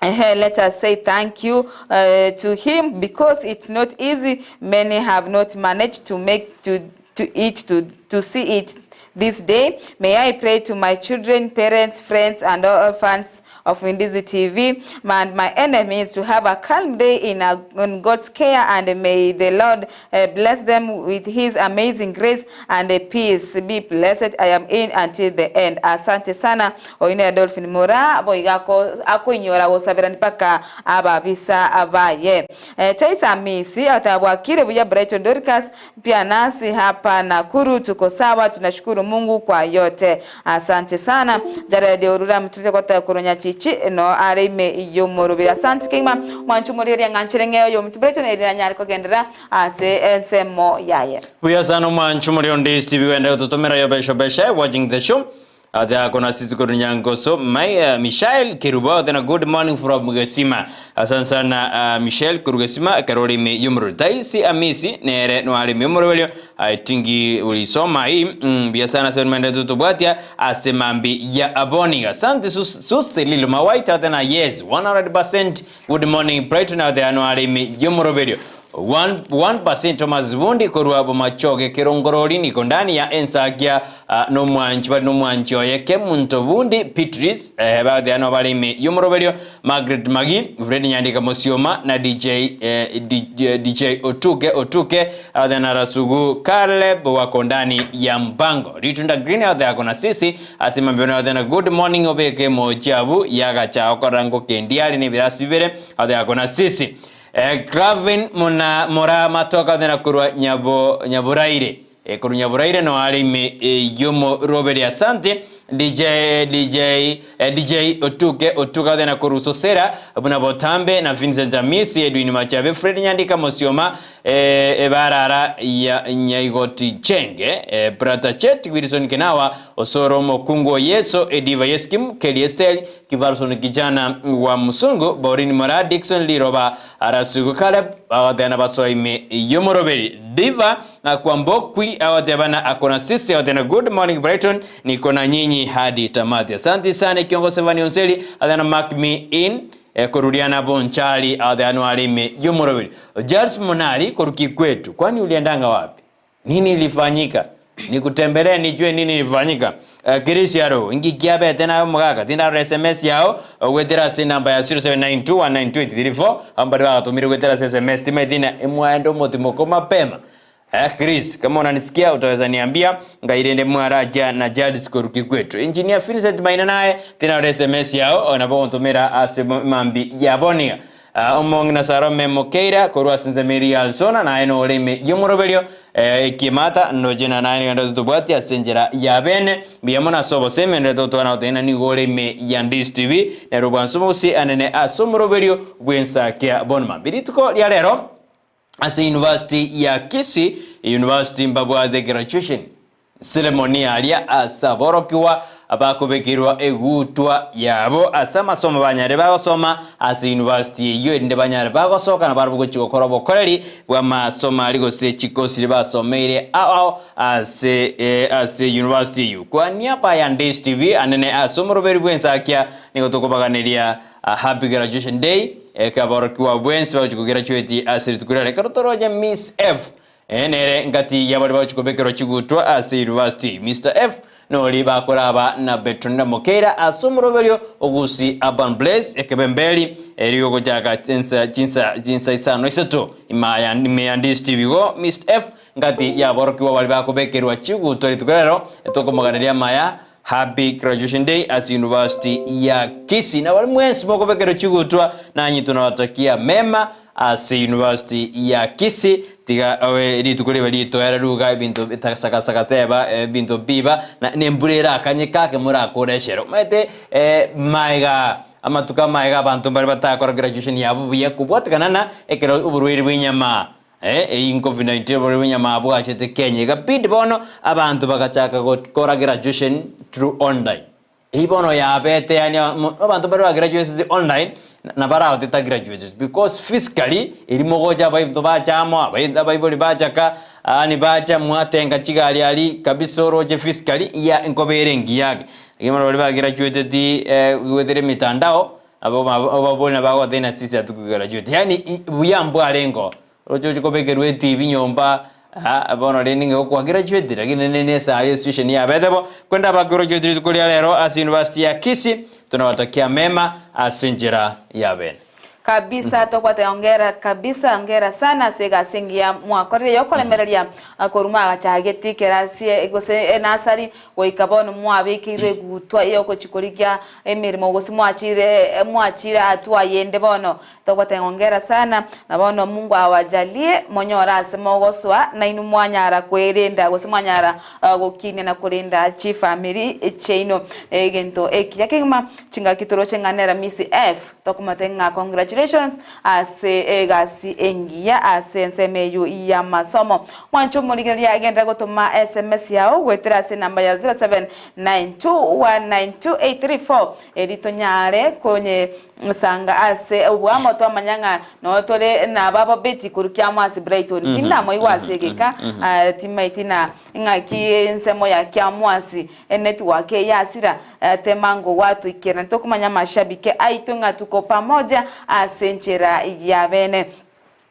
Ehe, let us say thank you uh, to him because it's not easy. Many have not managed to make to, to it to, to see it this day. May I pray to my children, parents, friends, and all fans of Ndizi TV and my enemies to have a calm day in, a, in God's care and may the Lord uh, bless them with his amazing grace and peace. Be blessed. I am in until the end. Asante sana oine Dolphin Mura boiga akoinyora gosabera mpaka ababisa abaye. E, Taisa Misi atabwakire buya Brighton Dorcas pia nasi hapa Nakuru tuko sawa, tunashukuru Mungu kwa yote. Asante sana Jared Orura mtulite kwa kuronya chichi no arime iyo morubira. Asante kima mwanchu muriri ng'anchere ng'eyo yo mtu Brighton erina nyari kogendera ase ensemo yaye. Buya sana mwanchu muri on Days TV wenda kututumira yo besho besha watching the show. Ate kuna sisi kurunyangoso my Michael Kiruba tena good morning from Gesima. Asante sana Michel Kurugesima Karoli me yumru. Taisi Amisi nere no ali yumru welio I ulisoma hii bia sana sana mende tutubwatia asemambi ya aboni. Asante Susi Lilo Mawaita tena yes 100% good morning Brighton out there no ali yumru welio. 1% Thomas Bundi korwa bomachoge kirongorori niko ndani ya ensakia no mwanchi bali no mwanchi oyeke muntu bundi Patrice baadhi ano balimi yumuroberio Margaret Magi Fred Nyandika Musioma na DJ DJ, DJ Otuke Otuke uh, na Rasugu Caleb wako ndani ya mpango Ritunda Green out there kona sisi asema mbiona out na good morning obeke mojabu yagacha okorango kendiali ni birasi bibere out there kona sisi Clavin muna mora matoka thena kurwa nyabo nyaburaire kurwa nyaburaire no arimi yomo Robert asante DJ DJ DJ Otuke Otuka thena kuru Sosera buna Botambe na Vincent Amisi Edwin Machabe Fred Nyandika Mosioma Ebarara ya Nyaigoti Chenge Brata Chet Wilson Kenawa Osoro Mokungo Yeso Ediva Yeskim Kelly Estel Kivarson kijana wa Musungu Borin Mora Dixon Liroba Arasugu Caleb awadena basoime Yomoroberi Diva na Kwambokwi awadebana akona sisi awadena good morning Brighton niko na nyinyi hadi tamati. Asante sana kiongozi Vani Onseli adana mark me in kurudiana bonchali adhano alime Yomoroberi Charles Monali kuruki kwetu, kwani uliendanga wapi? Nini ilifanyika? Nikutembelee nijue nini ilifanyika. Chris Yaro ingi kiabe tena mugaka tinda SMS yao gwetera si namba ya 0792192834 ambari bagatumire gwetera SMS timetina imwaendo mutimoko mapema. Chris, kama unanisikia utaweza niambia ngairende mwaraja na Jadis kuruki kwetu. Engineer Vincent Maina naye tena SMS yao onapo ntumira ase mambi yabonia. Omong na Sarome Mokeira korwa Sinzemeri Alsona naye no oreme yomoroberio ekimata no jena naye ngando tubwati asenjera ya bene biyamo na sobo seme ndo twana otena ni goreme ya Ndis TV na rubansubusi anene asomoroberio bwensa kya bonma birituko lya lero ase University ya Kisii University mbabwathe graduation ceremony aria asaborokiwa abakubekirwa egutwa yabo ase amasomo banyare bagosoma ase university eyo erinde banyare bagosoka na barabwo gochi gokora obokoreri bwa masomo ari gose chikosi basomeire ao ase ase university eyo. Kwa niaba ya Ndis TV anene ase omoroberi bwensakia nigo tokobaganeria happy graduation day kaborokiwa bwensi bagochi kugraduate ase rituko riare ekero toronya Miss F nere ngati yabari bagochi kobekerwa chigutwa ase university Mr F nori bakoraba na Bertrand Mokera ase omoroberio ogusi Urban Blaze ekebemberi eriyo gochaka chinsa chinsa chinsa isano isato imaya ime Ndis TV go Mr F ngati yaborokiwa bari bakobekerwa chigutwa rituko rero etokomoganeria maya happy graduation day as University ya Kisii na wali mwensi mokobekerwa chigutwa nanyi tunawatakia mema ase University ya Kisii tiga awe rituko riba ritoera ruga ebinto bitasakasaka teba ebinto biba na nembura erakanye kake morakoresero maete maiga amatuka maiga abanto mbari batakora graduation yabo buya kobwatekana na ekero oborwaire bwa enyama eyi COVID-19 oborwaire bwa enyama bwachete Kenya igapindi bono abanto bagachaka gokora graduation through online eyi bono yabete yani abanto bari bagraduate online na baraoteta graduates because physically erimo gocha abaibto bachamo abaibori bachaka ani bacha mwatenga chigari ari kabisa oroche physically ya enkobere engiyake lakini bari bagraduated gwetere mitandao abo babori nabagotena sisi atukugraduate yani buya mbwarengo roche ochikobekerwa etibi nyomba Ah, bono rende ng'a gokwagraduate lakini nende nesari esituation yabete bo kwenda abagraduate rituko ria rero ase university ya Kisii tunawatakia mema ase enchera ya bene. Kabisa tokobwate hongera kabisa hongera sana ase egasi engiya mwakorire yokoremereria korwa mwagachageti ekerasi gose enasari goika bono mwabekeirwe egutwa yogochi korigia emeremo gose mwachire mwachire hatua yende bono Togoteba hongera sana, na bono Mungu awajalie monyore ase mogosoa, nainwe mwanyara kwerenda gose mwanyara gokinia na korenda chifamiri chiaino. Egento ekiya kegima chingaki toroche ng'a nera Miss F tokomotebia ng'a congratulations ase egasi engiya ase ensemo eywo y'amasomo. Mwanche omorigereria genderera gotoma sms yao goetera ase enamba ya 0792192834 eri tonyare konye Sanga ase oboamo twamanya ng'a noo tore nababo Betty korwa Kiamwasi Brighton. Tindamoigwa ase egeka, timaeti na ng'aki ensemo ya Kiamwasi enetwork eyasira tema ngogwatoikera. Ntokomanya amashabiki aito ng'a tuko pamoja ase enchera ya bene.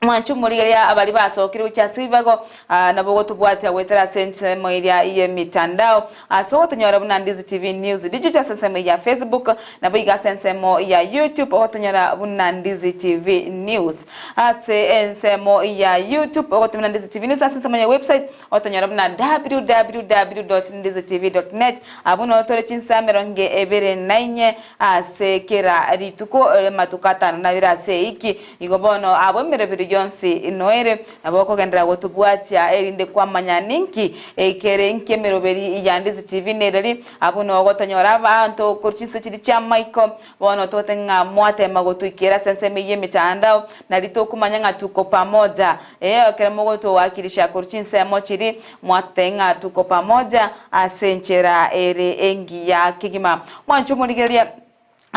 Mwanche omorigereria abaria basokire gochia ase ebibago, nabo ogotobwatia goetera ase ensemo eria y'emitandao, ase ogotonyora buna Ndizi TV News Digital ase ensemo ya Facebook, naboigo ase ensemo ya YouTube ogotonyora buna Ndizi TV News. Ase ensemo ya YouTube ogotumia Ndizi TV News, ase ensemo ya website ogotonyora buna www.ndizitv.net. Abwo noo tore chinsa emerongo ebere na inye ase kera rituko, amatuko atano na abere ase eiki. Igo bono abwo emeroberi yonsi noere, nabo okogenderera gotobwatia, erinde kwamanya ninki ekere inki emeroberi ya Ndizi TV nereri, abwo noo gotonyora abanto korwa chinse chiria chi'amaiko, bono tote ng'a mwatema gotoikera ase ensemo eyio y'emetandao, nari tokomanya ng'a tuko pamoja. Ee, ekero mogotowakilisha korwa chinsemo chiria, mwatotebia ng'a tuko pamoja ase enchera ere engiya kegima. Mwanche omorigereria.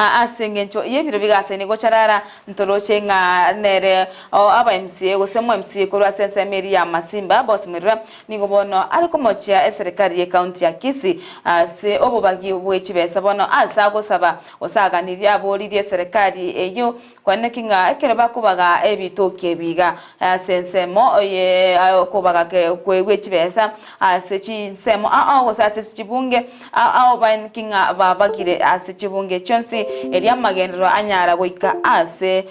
Ase engencho y'ebiro bigasaine gocharara, ntoroche ng'a nere aba MCA gose mo MCA korwa ase ensemo eria ya Masimba, Boss Mwirura, nigo bono are komochia eserekari ye county ya Kisii ase obobagi bwe chibesa bono ase agosaba gose aganirie aboririe eserekari eyio Kwaneki ng'a ekero bakobaga ebitoki ebi iga ase ensemo ye okobaga gwe chibesa ase chinsemo ao gose ase chibunge ao baeneki ng'a babagire ase chibunge chionsi, erio amagenderero anyara goika ase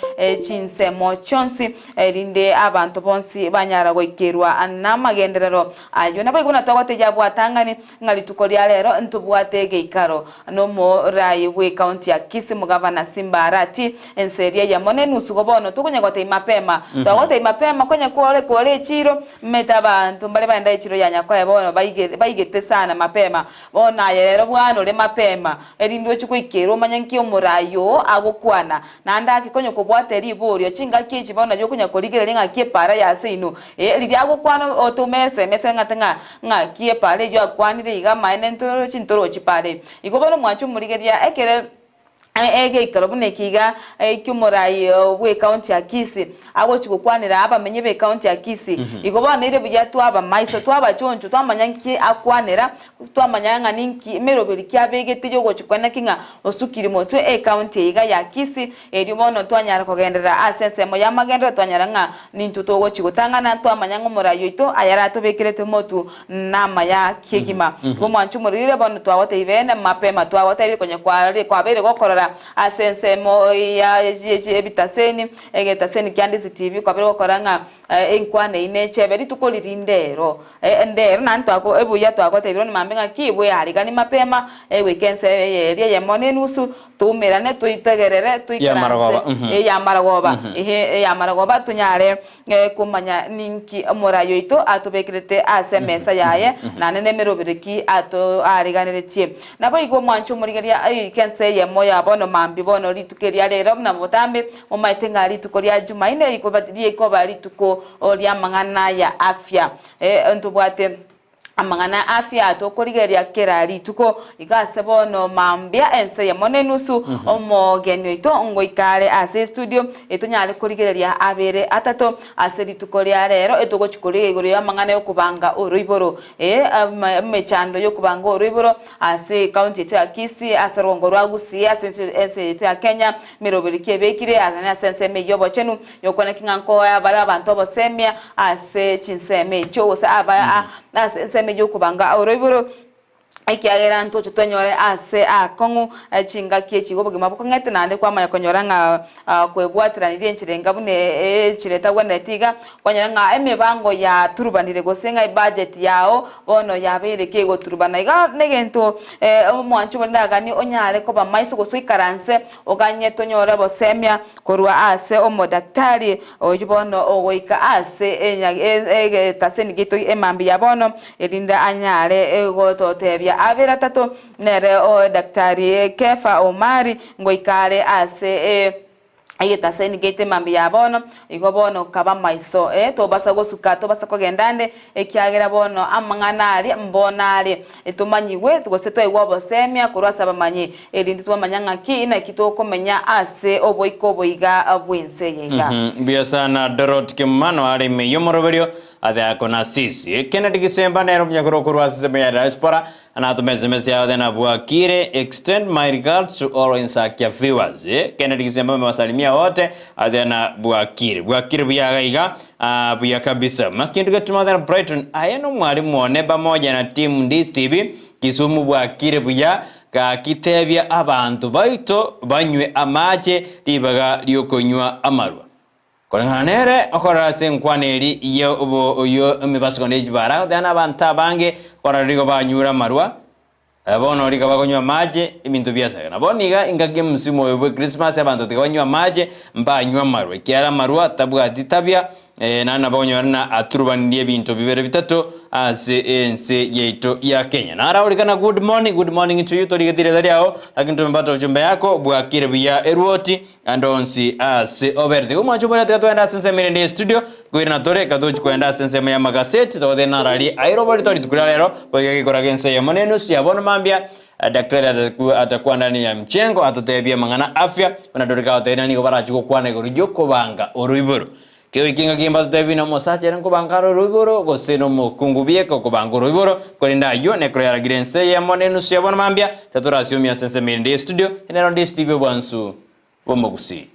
chinsemo chionsi, erinde abanto bonsi banyara goikerwa namagenderero ayio. Naboigo buna twagotebia abwatang'ani, Ng'a rituko ria rero ntobwate egeikaro nomorai bw'ecounty ya Kisii Mugavana Simba Arati ense eria eyemo nenusu igo bono tokonya gotebia mapema twagotebia mapema konya kwore kwore echiro mmete abanto mbare baenda echiro ya Nyakoe bono baige baigete sana mapema bono aye rero bwana ore mapema erinde oche goikerwa omanye nki omorai oo agokwana naende ake konya kobwate riborio chingaki echi bono nario okonya korigereria ng'aki epara ya seino ee riria agokwana otome esemese ng'ate ng'a Ng'aki epaara eyio akwanire iga amaene ntorochi ntorochi paara. Igo bono mwanche omorigereria ekere egeikaro buna eke iga ki'omorai bw'ecounty ya Kisii agochi gokwanera abamenyi b'ecounty ya Kisii. Igo bono ere buya twaba maiso twabachoncho twamanya nki akwanera twamanya ng'a ninki emeroberi ki abegete yogochi kwana ki ng'a osukire motwe ecounty eye iga ya Kisii Erio bono twanyara kogenderera ase ensemo y'amagenderero, twanyora ng'a nintwe togochia gotang'ana, twamanya ng'a omorai oito ayaratobekerete motu namaya kegima. Igo mwanche omororire, bono twagotebia beene mapema, twagotebia konya kware kwabeire gokorora ase ensemo ya ebitaseni, egetaseni kia Ndizi TV, kwabeire gokora ng'a enkwana eyio nechebe rituko riria ndero. Ndero naende twako ebuya twagotebia bono mambia ng'aki bweariganie mapema, goika ense eye eria eyemo na enusu, Toumerane toitegerere Y'amarogoba, toikaranse mhm. ey'amarogoba, ehe, ey'amarogoba tonyare komanya ninki omorai oito atobekerete ase emesa yaye, naende nemeroberi ki ato aariganeretie. Naboigo omwanche omorigereria oike ense eyemo ya bono mambia bono rituko eria rero buna botambe, momaete ng'a rituko ria Jumaine rikoba rikoba rituko ri'amang'ana ya afya. Ntobwate. Amang'ana afia tokorigereria kera rituko, iga ase bono mambia ense eyemo na enusu, omogeni oito ngoika are ase estudio, etonyare korigereria abere atato ase rituko ria rero, etogochi korigia igoro y'amang'ana y'okobanga oroiboro, ee, emechando y'okobanga oroiboro ase ecounty yaito ya Kisii, ase orogongo rwa Gusii, ase ense yaito ya Kenya, emeroberi ki ebekire ase ase ensemo eyio y'obochenu, Yokwana ki ng'a nkoa bare abanto obosemia ase chinsemo echio, gose aba ase ensemo eyio y'okobanga oroiboro, ekiagera ntoche twenyore ase aakong'u chingaki echi igo obogima bokong'ete, naende kwamanya konyora ng'a kwebwateranirie enchera enga buna enchera etagwenereti iga, kwanyora ng'a emebango yaturubanire gose ng'a ebudget yao bono yabeire kegoturubana. Iga negento omwanchi obo ndaganie onyare koba maiso gose oikaranse Oganye tonyore obosemia korwa ase omodaktari oyio bono ogoika ase egetaseni giaito emambia ya bono, erinde anyare gototebia abere atato, nere Daktari Kefa Omari ngoika are ase egetaseni giaito emambia ya bono. Igo bono kaba maiso, tobasa gosuka, tobasa kogenda ande, ekiagera bono amang'ana aria mbono are. Tomanyigwe, gose twaigwa obosemia korwa ase abamanyi, erinde twamanya ng'aki naki tokomenya ase oboiko oboiga bw'ense eye iga. Mbuya sana Dorot Kimano are ime y'omoroberio ase ako na sisi. Kennedy Gisemba nere omonyakoro okorwa ase ensemo ya diaspora anatome SMS yao then abwakire extend my regards to all Insakia viewers. Kennedy Gisemba amewasalimia wote then bwakire. Bwakire buya iga iga Ah, buya kabisa. Makindu getuma then Brighton aye nomwalimu one pamoja na team Ndis TV Kisumu bwakire buya gaki tebia abanto baito banywe amache ribaga riokonywa amarwa. Koreng'ana nere okorora ase enkwana eri ye obo oyo emebasukano ye chibara agoteba na abanto abange korora rigo banyure amarwa Bono rika bakonywa amache, ebinto biasakana. Bono iga engaki y'omosimo oyo bwe Christmas abanto tiga banywe amache, mbanywe amarwa, ekiagera amarwa tabwati tabia, naende nabo okonyora ng'a aturubanirie ebinto bibere bitato ase ense yaito ya Kenya. Naraorikana good morning, good morning to you, torigeti rieta riao, lakini tumepata ujumbe yako, bwakire buya erwoti, ande onsi ase oberete. Igo mwanche oboria tiga twende ase ensemo erende ye studio, nkoirana tore ekero togochia koenda ase ensemo y'amagaseti, togoteba narari aire oborito rituko ria rero, goika gekora gense eyemo na enusu ya bono mambia, daktari ataku atakuwa ndani ya mchengo atotebie amang'ana afya, buna Dorika agotebia ng'a nigo barachie gokwana igoro y'okobanga oroiboro. Kegoika engaki mbatotebie buna omosacha ere nkobanga are oroiboro, gose nomokungu bieka okobanga oroiboro, korende ayio nekero yaragire ense eyemo na enusu ya bono mambia, Tatorasiomia ase ensemo erinde ye studio, nero ndi Steve Obwansu bw'omogusii.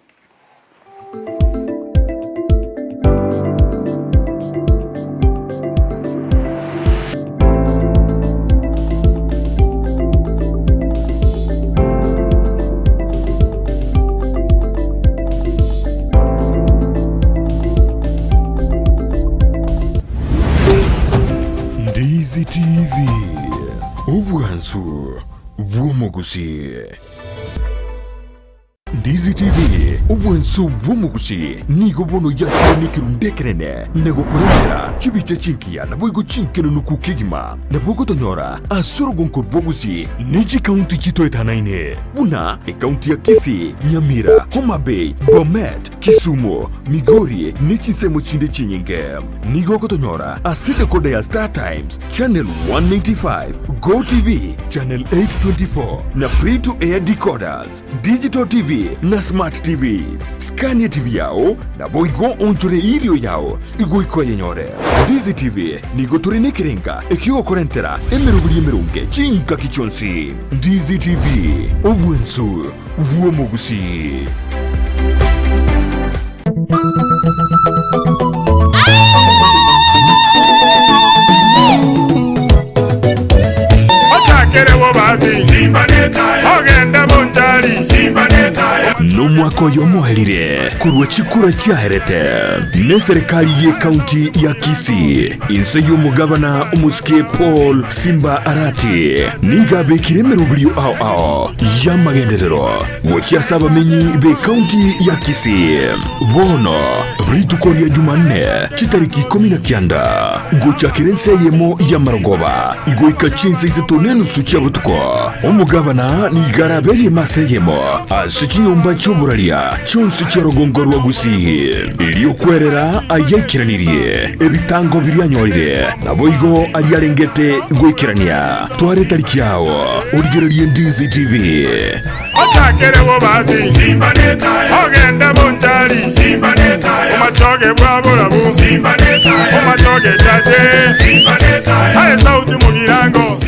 Ndizi TV. Obwansu bw'omogusii. Ndizi TV, obwansu bw'omogusii nigo bono yakire nekerundu ekenene na gokorentera chibicha chingiya naboigo chinkenunuku kegima. Nabo ogotonyora ase orogonko rwa Gusii ne chikaunti chitoetanaine buna ekaunti ya Kisii, Nyamira, Homa Bay, Bomet, Kisumu, Migori ne chinsemo chinde chinyinge. Nigo ogotonyora ase decoder ya Star Times, Channel 195, Go TV, Channel 824 na Free to Air decoders, Digital TV na Smart TVs. Scan TV yao naboigo onchore irio yao igoika oyenyore. Ndizi TV nigo tore nekerenga ekiogokorentera emeroberi emeronge chingaki chionsi. Ndizi TV, obwensu bw'omogusii. Ochakere bobasi, ogende bonchari. Nomwaka oyo omoerire korwa chikura chiaerete neserikali y'ekaunti ya Kisii inse y'omogabana omosike Paul Simba Arati nigo abekire emeroberio ao ao y'amagenderero Gochia ase abamenyi b'ekaunti ya Kisii. Bono rituko ria Jumanne chitariki ikomi na kianda gochakera ense eyemo y'amarogoba goika chinsa isato na enusu chia botuko, omogabana nigo araberie emasa eyemo ase chinyomba chio. chi'oboraria chionsi chia rogongo rwa Gusii, erio kwerera ayaikeranirie ebitango biria anyorire, naboigo aria arengete goikerania. Twara etariki yao, origererie Ndizi TV. Ochakere bobasi, ogende bonchari, omachoge bwa borabu, omachoge chache, aye sauti mugirango.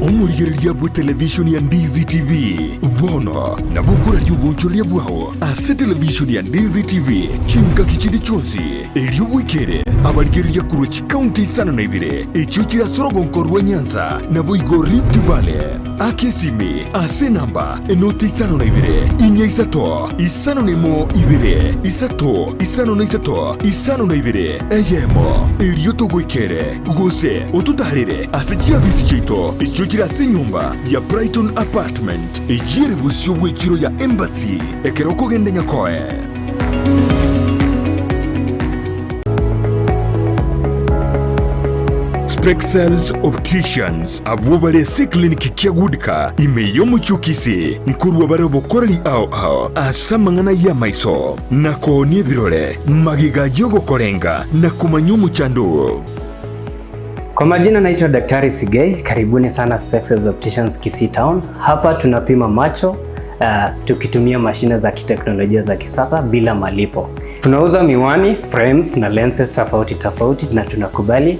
Omorigereria bw'etelevishoni ya Ndizi TV bono nabo okoraria obonchoreria bwao ase televishoni ya Ndizi TV chingaki chinde chionsi, erio bwekere abarigereria korwa chikaunti isano na ibere echio chire ase orogonko rwa Nyanza naboigo Rift Valley. Aka esimi ase enamba enoti isano na ibere, inya isato, isano na emo ibere, isato, isano na isato, isano na ibere, eyemo, erio togoikere, gose ototaarere ase chiabisi chiaito echio chire ase enyomba ya Brighton Apartment, eyio ere bosio bw'echiro ya Embassy, ekero okogenda Nyakoe. Spexels Opticians abwo bare ase eclinic kia Goodcar ime y'omochie o Kisii nkorua bare obokoreri ao ao ase amang'ana y'amaiso na koonia ebirore magega y'ogokorenga na komanya omochando oo. Kwa majina naitwa Daktari Sigei, karibuni sana Spexels Opticians Kisii Town. Hapa tunapima macho tukitumia mashine za kiteknolojia za kisasa bila malipo. Tunauza miwani, frames na lenses tofauti tofauti na tunakubali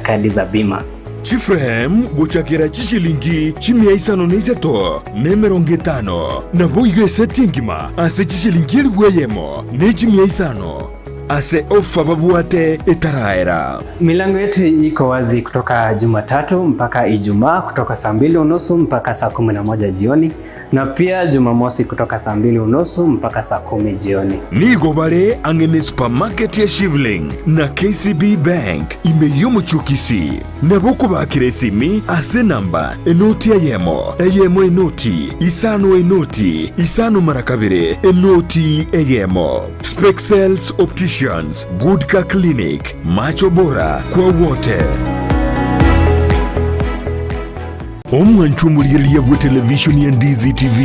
kadi za bima. Chiframe gochakera chishilingi chimia isano na isato na emerongo etano, naboigo eseti engima ase chishilingi elifu eyemo ne chimia isano ase ofa babwate etaraera. Milango yetu iko wazi kutoka Jumatatu mpaka Ijumaa kutoka saa mbili unusu mpaka saa 11 jioni na pia Jumamosi kutoka saa mbili unusu mpaka saa 10 jioni. Nigo bare ang'e ne supermarket ya Shivling na KCB Bank ime y'omochie o Kisii. Nabo okobakera esimi ase enamba enoti eyemo, eyemo enoti, isano enoti, isano mara kabere, enoti eyemo. Spexels Opticians, Good Car Clinic, macho bora kwa wote. Omwanchwa omorigereria bw'etelevishoni ya Ndizi TV,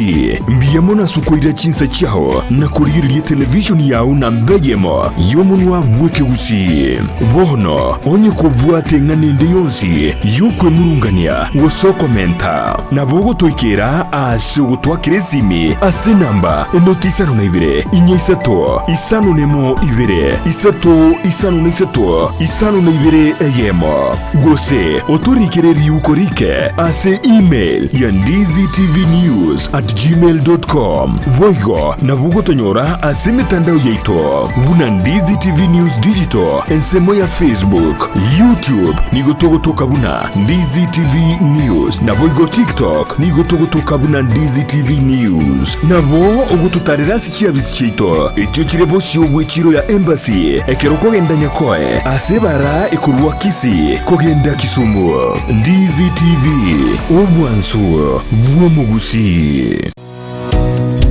mbuya mono ase okoira chinsa chiao na korigereria etelevishoni yao namba eyemo y'omonwa bw'ekegusii. Bono onye kobwate eng'ana ende yonsi y'okwemurungania gose okomenta, nabo ogotoikera ase ogotwakera esimi ase enamba enoti isano na ibere, inya isato, isano nemo ibere, isato, isano na isato, isano na ibere eyemo. Gose otorikere riuko rike ase email ya ndizitvnews at gmail dot com. Boigo nabo ogotonyora ase emetandao yaito buna Ndizi TV News Digital ensemo ya Facebook, YouTube nigo togotoka buna Ndizi TV News naboigo TikTok nigo togotoka buna Ndizi TV News. Nabo ogototarera ase chiabisi chiaito echio chire bosio bw'echiro ya Embassy ekero okogenda Nyakoe ase ebara ekorwa Kisii kogenda Kisumu. Ndizi TV, obwansu bw'omogusii.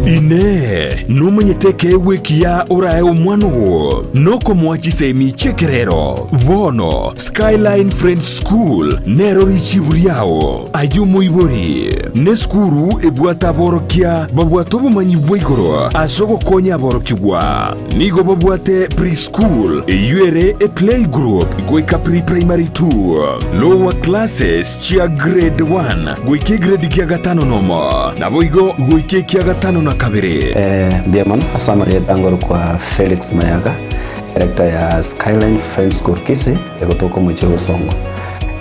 Inee! Nomanyete ekeegwa ekiya orae omwana oo? Nokomoa chisemi chi'ekerero. Bono Skyline Friends School nero richibu riao. Aye omoibori, nesukuru ebwate aborokia babwate obomanyi bwa igoro ase ogokonya aborokigwa. Nigo babwate pre-school, eyio ere eplaygroup goika pre-primary 2, lower classes chia grade 1 goika egrade kia gatano nomo, naboigo goika ekia gatano na kabere. Mbuya mono ase amarieta ngorokwa Felix Mayaga, director ya Skyline Friends School Kisii, egotoka omochie o Bosongo.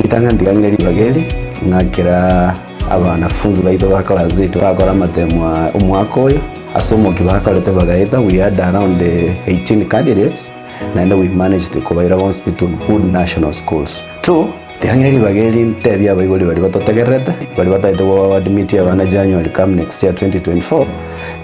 Ritang'ani ntigang'ire ribaga eri, ng'akera abanafunzi baito ba class yaito bakora amatemo aa omwaka oyo, ase omokia bakorete bagaeta, we had around 18 candidates, naende we managed kobaira bonsi pi to good national schools. Two, ntigang'ire ribaga eri ntebie abaibori baria batotegererete, baria batagete go admit abana January come next year 2024,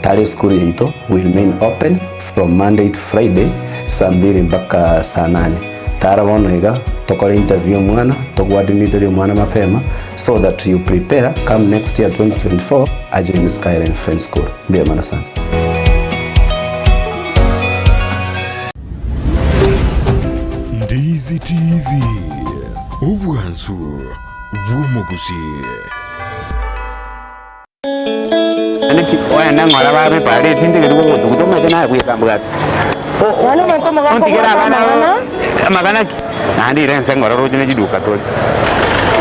tari esukuru yaito we remain open from Monday to Friday saa mbili mpaka saa nane. Tara bono iga tokore interview omwana, togoadmitorie omwana mapema so that you prepare come next year 2024 ajoin Skyline Friends School. Mbuya mono sana. Ndizi TV, obwansu bw'omogusii. Ogende ng'ora babe pare tintegeti gogotuguta omanyete naye bweka mbwate. Yaani omonto omogaka Ontigere obwate abana amang'ana. amang'ana ki? Naende ira ense ng'ora roche ne chiduka tore.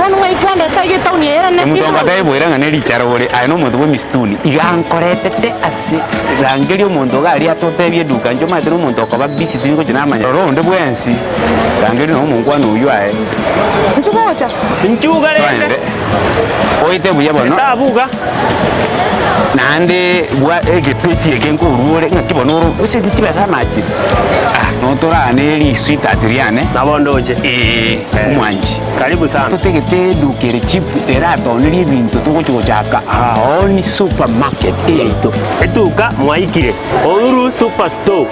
Bono ng'ai kwandete aiga etaoni eye ere Omonto naki? ongotebi boira ng'a ne richara ore, aye nomonto bw'emisituni, iga ankoretete ase rangeria omonto iga aria atotebie eduka, inche omanyete nomonto okoba busy tingochi namanya. Rora onde bwensi, rangeria nonya omonkwana oyio aye. Inchuo gocha. Inchuga rende. Toende. Oite buya bono. Etabuga. Naende bwa egepeti eke nkorua ore, ng'aki bono ore ase chibesa amachire? Ah, notorane risweetheart riane. Nabo ndoche. Ee, omwanchi. Karibu sana. Totagete eduka ere cheap eratonerie ebinto togochi gochaka our own supermarket eyaito. Eduka mwaikire, Uhuru Super Store,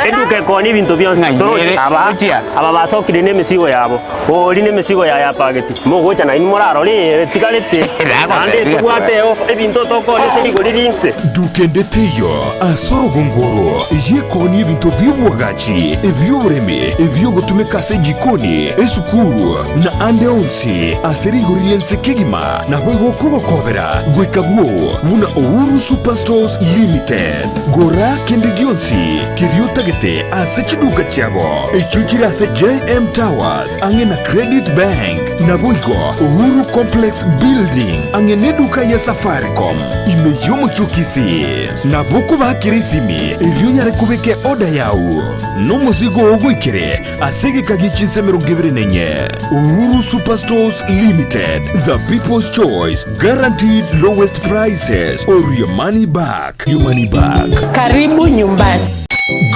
eduka ekoonia ebinto bionsi. Ng'ai Toroche ere? aba, Gochia. aba basokire nemesigo yabo, ori nemesigo yaye apageti. Mogocha nainwe morarore eye etigarete, naende tobwate eofa, ebinto tokoonia ase rigori rinse. Duka ende teiyo ase orogongo oro, eyekoonia ebinto bi'oboagachi, ebi'oboremi, ebi'ogotumeka ase ejikoni, esukuru, na ande onsi ase rigori ri'ense kegima, naboigo okogokobera goika bwoo buna Uhuru Superstores Limited. Gora kende gionsi keria otagete ase chiduka chiabo, echio chire ase JM Towers ang'e na Credit Bank, naboigo Uhuru Complex Building ang'e neduka ya Safaricom ime y'omochie o Kisii. Nabo okobakera esimi erio onyare kobeka eorder yao nomosigo oo goikere ase egeka gie chinsa 24. Uhuru Superstores Limited, the people's choice, guaranteed lowest prices or your money back. Your money back. Karibu nyumbani.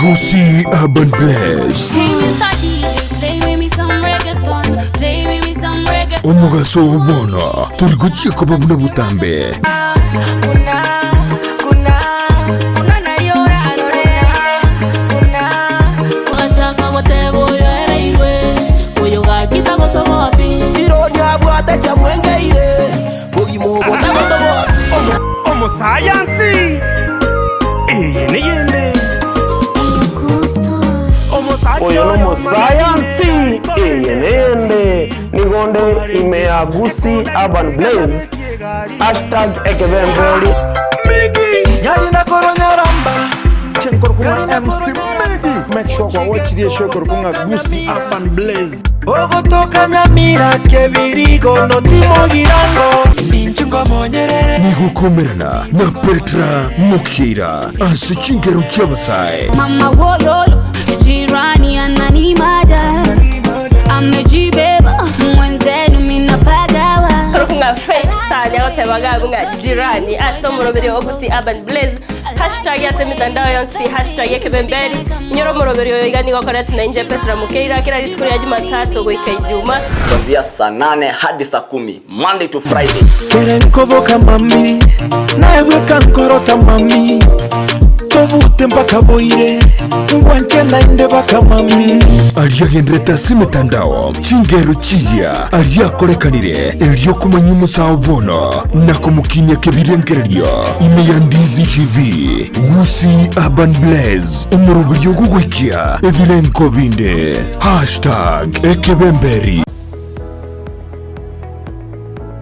Gusii Urban Blaze. Hey, Mr. DJ, play with me some reggaeton. Play with me some reggaeton. Omogaso oo bono tori gochia koba buna botambe. Omosayansi eye neyende. Oyo nomosayansi eye neyende nigo nde ime ya Gusii Urban Blaze hashtag ekebemberi. Nyarina koronyaramba Chenkorokung'a MC Medi Make sure kwa watch the show korokung'a Gusii Urban Blaze Ogotoka Nyamira Kebirigo Notimo Girango Ninchungo Monyerere Nigo okomerana na Petra Mokira ase chingero chi'abasae. Mama wololo, jirani ananimaja. Amejibeba, mwenzenu minapagawa. Kunga Faith Star nyagotebaga kunga jirani ase omoroberi o Gusii Urban Blaze hashtag ase emitandao yonsi pi hashtag ekebemberi inyora omoroberi oyo iga nigo okoreti na inche Petra Mukeira kera rituko ria Jumatatu goika Ijuma kuanzia saa 8 hadi saa 10 Monday to Friday. Kerenkoboka mami Naebweka nkorota mami Tobute mpaka boire Ngwanche nainde baka mami Ariagenderete ase emetandao chingero chiya ariakorekanire erio komanya omosao bono na komokinia kebirengererio ime ya Ndizi TV Gusii Urban Blaze omoroberi ogogoikia ebirenko binde hashtag ekebemberi.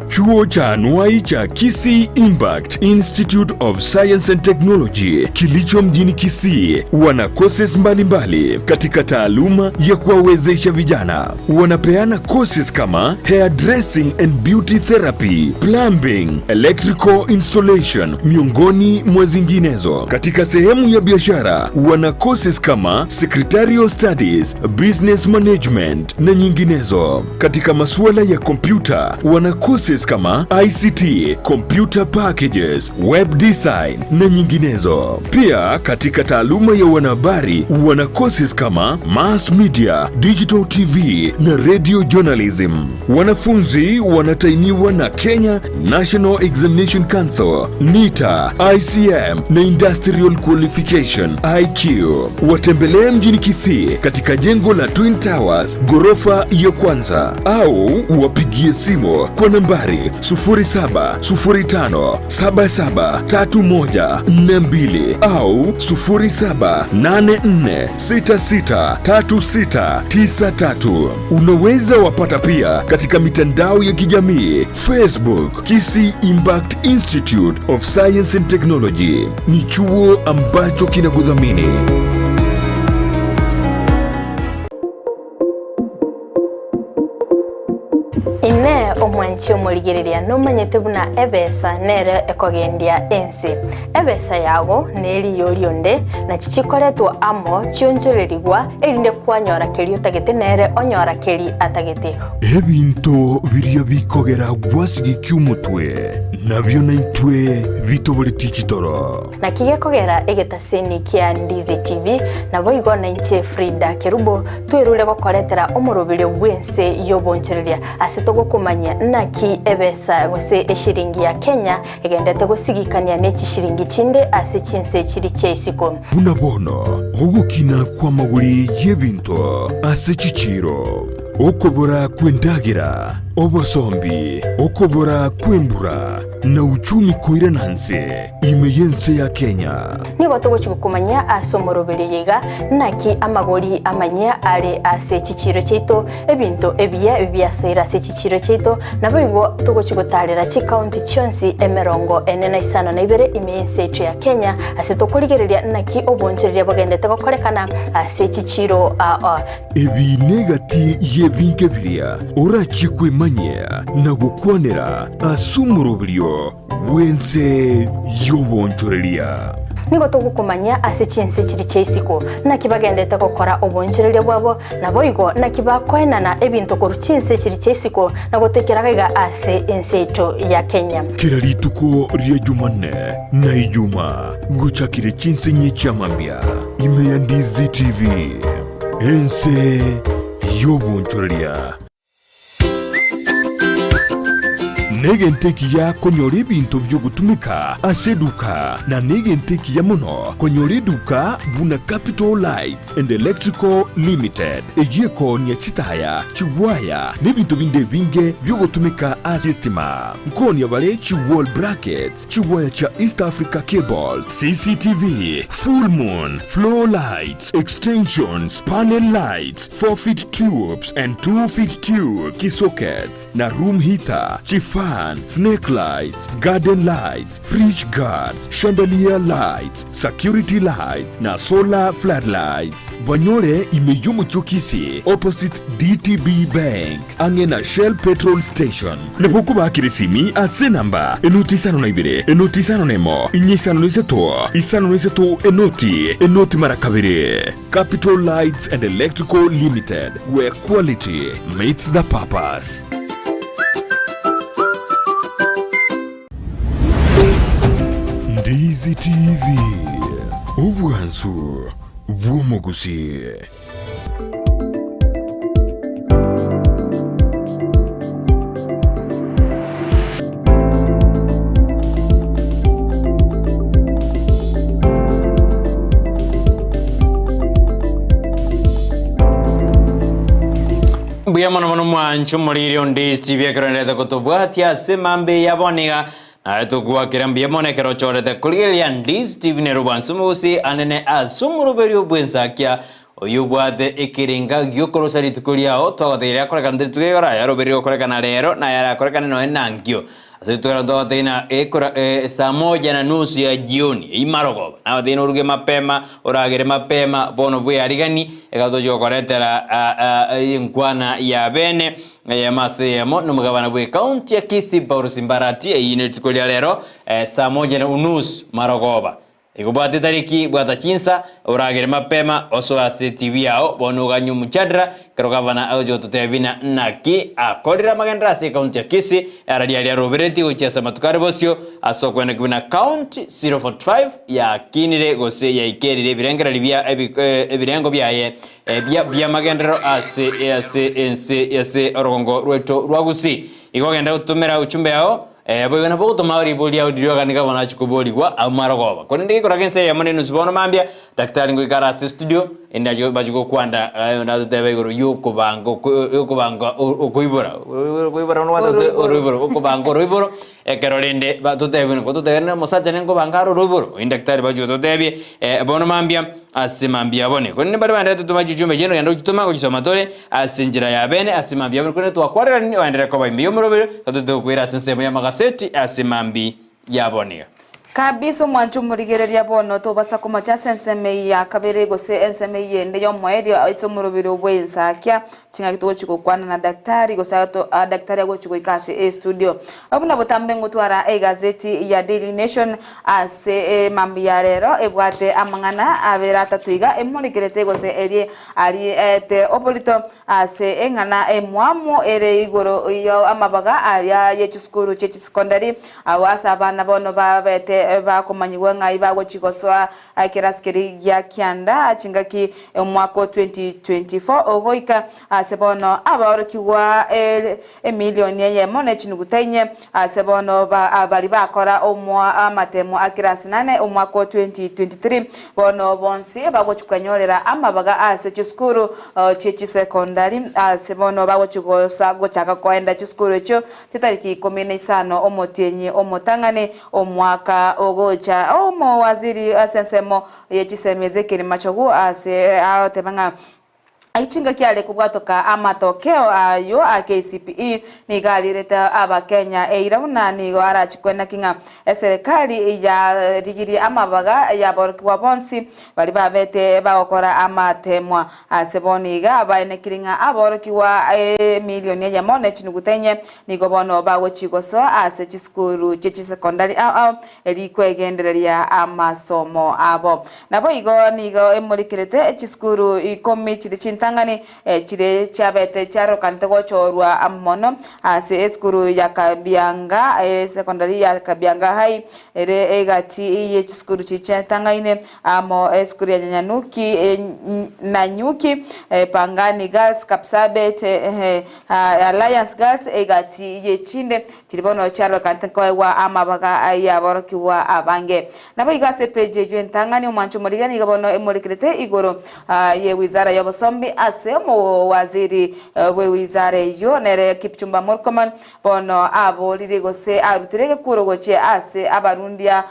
Chuo cha anuai cha Kisii Impact Institute of Science and Technology kilicho mjini Kisii wana courses mbalimbali katika taaluma ya kuwawezesha vijana. Wanapeana courses kama hairdressing and beauty therapy, plumbing, electrical installation miongoni mwa zinginezo. Katika sehemu ya biashara wana courses kama secretarial studies, business management na nyinginezo. Katika masuala ya kompyuta wana courses kama ICT, computer packages, web design na nyinginezo. Pia katika taaluma ya wanahabari wana courses kama mass media, digital TV na radio journalism. Wanafunzi wanatainiwa na Kenya National Examination Council, NITA, ICM na Industrial Qualification IQ. Watembelee mjini Kisii katika jengo la Twin Towers ghorofa ya kwanza, au wapigie simu kwa nambari nambari 0705 773142 au 0784663693. Unaweza wapata pia katika mitandao ya kijamii Facebook, Kisii Impact Institute of Science and Technology. Ni chuo ambacho kinakudhamini. Inee, omwanchi omorigereria, nomanyete buna ebesa nere ekogendia ense? Ebesa yago neriyo rionde, nachi chikoretwa amo chionchorerigwa, erinde kwanyora keria otagete nere onyora keri atagete. Ebinto biria bikogera gwasigikia omotwe, nabio naintwe bitoboretie chitoro. Naki gekogera egetaseni kia Ndizi TV, naboigo nainche Frida Kerubo, twerure gokoretera omoroberio bw'ense y'obonchoreria ase togokomanyia naki ebesa gose eshiringi ya Kenya egendete gosigikania ne chishiringi chinde ase chinse chiri chia isiko. Buna bono ogokina kw'amagori y'ebinto ase chichiiro, okobora kw'endagera, obosombi, okobora kw'embura, na uchumi koirana nse ime y'ense ya Kenya. Nigo togochia gokomanyia ase omoroberio oyo iga, naki amagori amanyia are ase chichiiro chiaito, ebinto ebiya biasoire ase chichiiro chiaito, naboigo togochia gotaarera chikaunti chionsi emerongo ene na isano na ibere ime y'ense yaito ya Kenya, ase tokorigereria naki obonchoreria bogendete gokorekana ase chichiiro aa. Ebi negati y'ebinto biria orachie kwemanyia na gokwanera ase omoroberio bw'ense y'obonchoreria. Nigo togokomanyia ase chinse chiria chia isiko, naki bagendete gokora obonchoreria bwabo, naboigo naki bakoenana ebinto korwa chinse chiria chia isiko na gotoikera gaiga ase ense yaito ya Kenya. Kera rituko ria Jumanne na Ijumaa ngochakire chinse inye chi'amambia ime ya Ndizi TV, ense y'obonchoreria. Negento ekiya konyora ebinto bi'ogotumeka ase eduka, na negento ekiya mono konyora eduka buna Capital Lights and Electrical Limited, eyio ekoonia chitaya, chigwaya, na ebinto binde ebinge bi'ogotumeka ase estima. Nkoonia bare chi wall brackets, chigwaya chia East Africa Cable, CCTV, full moon, floor lights, extensions, panel lights, 4 feet tubes and 2 feet tube, kisockets, na room heater, chifan, snake lights, garden lights, fridge guards, chandelier lights, security lights, na solar floodlights. Banyore ime y'omochie o Kisii opposite DTB Bank ang'e na Shell petrol station. Nabo okobakera esimi ase enamba enoti isano na ibere, enoti isano na emo, inye isano na isato, isano na isato, enoti, enoti mara kabere. Capital Lights and Electrical Limited, where quality meets the purpose. Ndizi TV, obwansu bw'omogusii. Mbuya mono mono mwancho omoriri onde Steve ekero endete gotobwatia ase mambe eye bono iga naye togwakera mbuya mono ekero ochorete korigereria Ndizi TV nere obwansu mogosi anene ase omoroberio bw'ensakia Oyio obwate ekerenga gi'okorosia rituko riao, twagotegereria akorekana rituko igoro, ayarobereire gokorekana rero, na ayarakorekane nonya nankio. Ase rituko riao twagotegia ng'a ekora saa moja na nusu ya jioni, eyio marogoba, nagotegia ng'a oruge mapema, oragere mapema, bono bwearigani, ekero tochia gokoretera enkwana ya bene, eyemo ase eyemo, na omogabana bw'ecounty ya Kisii, Paul Simbarati, eyio nerituko ria rero, saa moja na unusu marogoba. Igo bwata etariki, bwata chinsa, oragere mapema, osoe ase etibi yao, bono oganye omochadara, ekero gavana agochia gototebia buna naki akorire amagenderero ase ecounty ya Kisii, ara riaria aroberetie gochia ase amatuko are bosio, ase okwenekia buna county 045 yakinire gose yaikerire ebirengererio bia ebirengo biaye bia bi'amagenderero ase ase ense ase orogongo rwaito rwa Gusii. Igo genda gotomera uchumbe yao. Boigo nabo ogotoma riborio riao riria oganie gavana achie koborigwa abwo marogoba. Korende gekoraka ensa eyemo na enusu bono mambia, daktari ngoika are ase estudio, erinde achie bachie gokwanda natotebe igoro yokobanga oko yokobanga okoibora okoibora bono gwateba gose oroiboro okobanga oroiboro, ekero rende batotebie buna gototebia rende omosacha ninkobanga are oroiboro, oyio daktari bachie gototebia bono mambia ase mambia abone. Korende mbare baenderete gotoma chichumbe chiaino genda gochitoma gochisoma tore. Ase enchera ya bene ase mambia abwo korende twakwareranirie oenderere koba ime y'omorobio, tatoete gokwera ase ensemo y'amagaseti ase mambi y'aboniga. Kabisa omwanche omorigereria bono tobasa komocha ase ensemo eye ya kabere gose ensemo eye ende y'omoerio ase omorobio bw'ensakia chingaki togochi gokwana na daktari gose daktari agochi goika ase estudio. Buna botambe ngotwara egazeti ya Daily Nation ase emambia ya rero ebwate amang'ana abere atato iga emorekerete gose erie Ariete oborito ase eng'ana emwamu ere igoro y'amabaga aria ye chisukuru chie chisekondari, agwo ase abana bono babete bakomanyigwa ng'ai bagochia gosoa ekerasi keria gia kianda chingaki omwaka o 2024 ogoika ase bono abaorokigwa emilioni eyemo ne chinuguta inye ase bono baria bakora amatemo a kirasi nane omwaka o 2023 bono bonsi bagochia kwenyorera amabaga ase chisukuru chie chisekondari ase bono bagochia gochaka koenda chisukuru echio chitariki ikomi na isano omotienyi omotang'ani omwaka ogocha. Omowaziri ase ensemo ye chisemi Ezekiel Machogu ase agoteba ng'a Chingaki are kobwatoka amatokeo ayio a KCPE nigo arirete abakenya eira buna nigo arachie kwenaki ng'a eserekari yarigirie amabaga yaborokigwa bonsi baria babete bagokora amatemwa ase bono iga baenekiri ng'a aborokigwa emilioni eyemo ne chinuguta inye nigo bono bagochia gosoa ase chisukuru chie chisekondari ao ao rikwegendereria amasomo abo. Naboigo nigo emorikerete chisukuru ikomi chire chintang'ani chire chiabete chiarokanete gochorwa mono ase esukuru ya Kabianga, esecondary ya Kabianga High ere egati ye chisukuru chiria chiatang'aine amo esukuru ya Nyanyanuki, Nanyuki, Pangani Girls, Kapsabet, Alliance Girls egati y'echinde Chiri bono chiarorekanete nkoegwa amabaga ay'aborokigwa abange. Naboigo ase epeji eyio entang'ani omwancho omorigia nigo bono emorekerete igoro ye wizara y'obosombi ase omowaziri bwe wizara eyio nere Kipchumba Murkomen bono aborire gose arutire egekuro gochia ase abarundia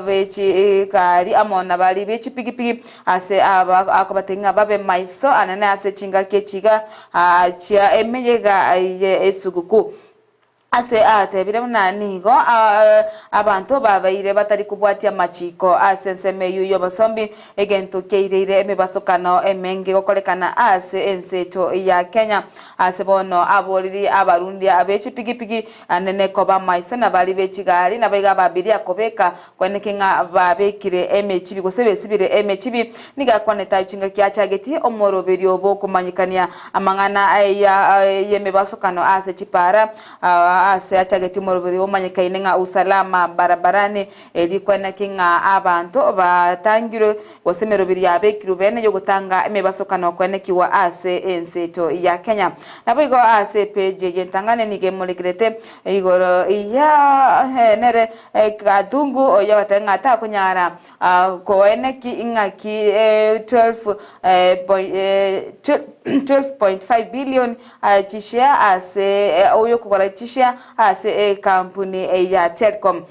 be chigari amo nabari be chipigipigi ase aba akobatebia ng'a babe maiso anene ase chingaki echi iga chia emeyega ye esuguku. Ase atebire buna nigo abanto babeire batari kobwatia amachiko ase ensemo eyio y'obosombi, egento kiaireire emebasokano emenge gokorekana ase ense eto ya Kenya. Ase bono aboriri abarundia be chipigipigi anene koba maiso na baria be chigari nabaiga ababiria kobeka Kweneke ng'a babekire emechibi gose besibire emechibi, nigo akwanete ayio chingaki achagetie omoroberio bw'okomanyekania amang'ana y'emebasokano ase chipaara, ase achagetie omoroberio omanyekaine ng'a Usalama Barabarani, erio kweneke ng'a abanto batangirwe gose emeroberio yabekirwe bene y'ogotanga emebasokano kwenekigwa ase ense eto ya Kenya. Naboigo ase epeji eye entang'ani nigo emorekerete Igoro ya nere Gathungu oyio agateba ng'a takonyara koeneki ing'aki 12.5 billion chishare ase oyokogora chishare ase ekampuni ya Telcom.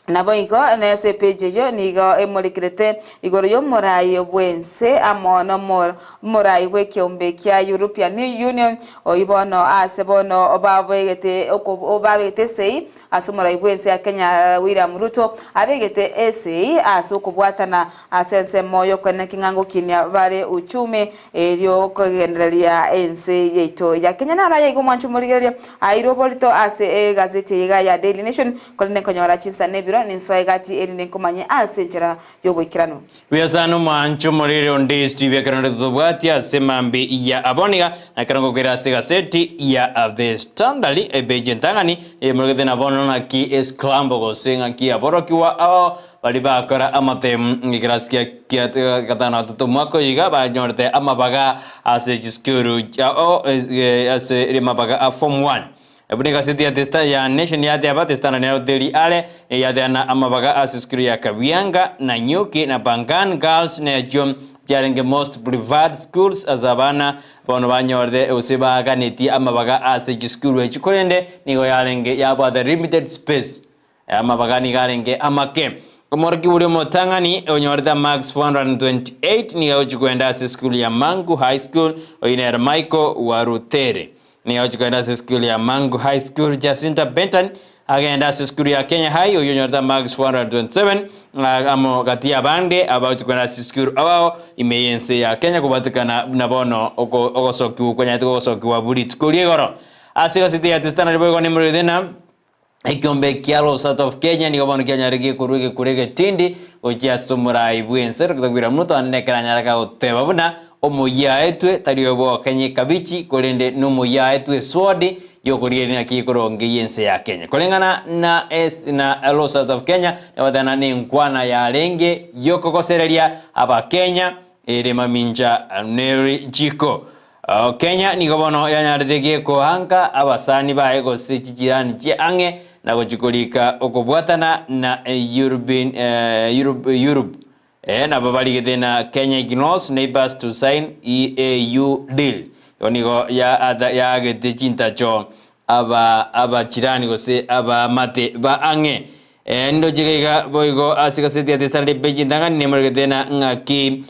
Naboigo nase epeji eyio nigo emorekerete igoro y'omorai bw'ense amo nomorai bw'ekeombe kia European Union, oyio bono ase bono babegete babegete esegi ase omorai bw'ense ya Kenya William Ruto abegete esegi ase okobwatana ase ensemo y'okoeneki ng'a ngokinia bare uchumi Erio kogendereria ense yaito ya Kenya naro ayaiga omwancho omorigereria airwe oborito ase egazeti eye iga ya Daily Nation, korende nkonyora chinsa na ebiro ninsoe egati erinde nkomanye ase enchera y'oboikeranu. Buya sana omwancho omorigereria onde Steve ekero nde totobwati ase mambi ya aboniga na ekero ngokoira ase egaseti ya The Standard epeji entang'ani emorogete na bono naki escramble gose ng'aki aborokigwa ao Baria bakora amatemu ekerasi kia kia gatano na gatato omwaka oyo iga banyorete amabaga ase chisukuru chiabo ase amabaga a form one. Buna egaseti ya The Star ya Nation yateba, The Standard nero teri are, yateana amabaga ase esukuru ya Kabianga, Nanyuki na Pangan Girls nechio chiarenge most preferred schools ase abana bono banyorete gose baganetie amabaga ase chisukuru echi korende nigo yarenge yabwate limited space. Amabaga nigo arenge amake. Omworokigwa oria omotang'ani onyorete amarks 428 nigo agochia koenda ase esukuru ya Mangu High School, oyio nere Michael Warutere. Nigo agochia koenda ase esukuru ya Mangu High School. Jacinta Benton agende ase esukuru ya Kenya High, oyio onyorete amarks 427 amo gati y'abande abagochia koenda ase chisukuru abao ime y'ense ya Kenya kobwatekana buna bono ogosokiwa kwanyarete gogosokiwa buna rituko ria igoro. Ase egaseti ya The Standard boigo nemorete ng'a Ekiombe kia Law of Kenya nigo bono kianyare gekorwa egekura egetindi gochia ase omorai bw'ense Dr. William Ruto naende ekero anyare goteba buna omoyio aetwe tari oyo bw'ogokenya ekabichi korende nomoyio aetwe esword yokorigereria naki ekorongeia ense ya Kenya. Koreng'ana na na Law of Kenya negoteana nenkwana yarenge yokogosereria abakenya ere mamincha nere chiko. Kenya nigo bono yanyarete gekoanka abasani baye gose chichirani chia ang'e na gochia korika okobwatana na European Europe Europe nabo barigete na Kenya ignores neighbors to sign EAU deal. Igo nigo yaagete chintacho aba abachirani gose abaamate ba ang'e. Ndoche iga iga boigo ase egaseti ya The Standard epage entang'ani nemoregete na ng'aki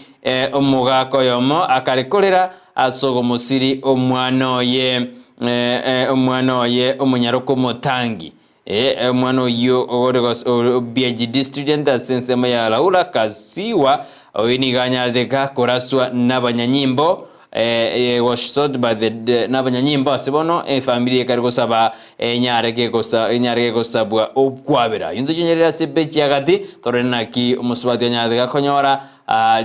omogaka oyomo akare korera ase ogomosiri omwana oye omwana oye omonyaroka omotangi. Omwana oyio ore PhD student ase ensemo ya Laura Kasiwa oyio nigo anyarete gakoraswa nabanyanyimbo was shot by the nabanyanyimbo ase bono efamiri ekare gosaba enyare kegosa enyare kegosabwa okwabera. Intwe chinyerere ase epeji ya gati torore naki omosubati anyarete gakonyora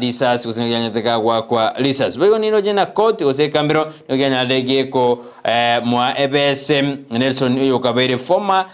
risasi gose naki anyarete kagwakwa risasi. Boigo niroche na court gose ekambero nigo kianyarete geko moa ebese Nelson oyo okabeire former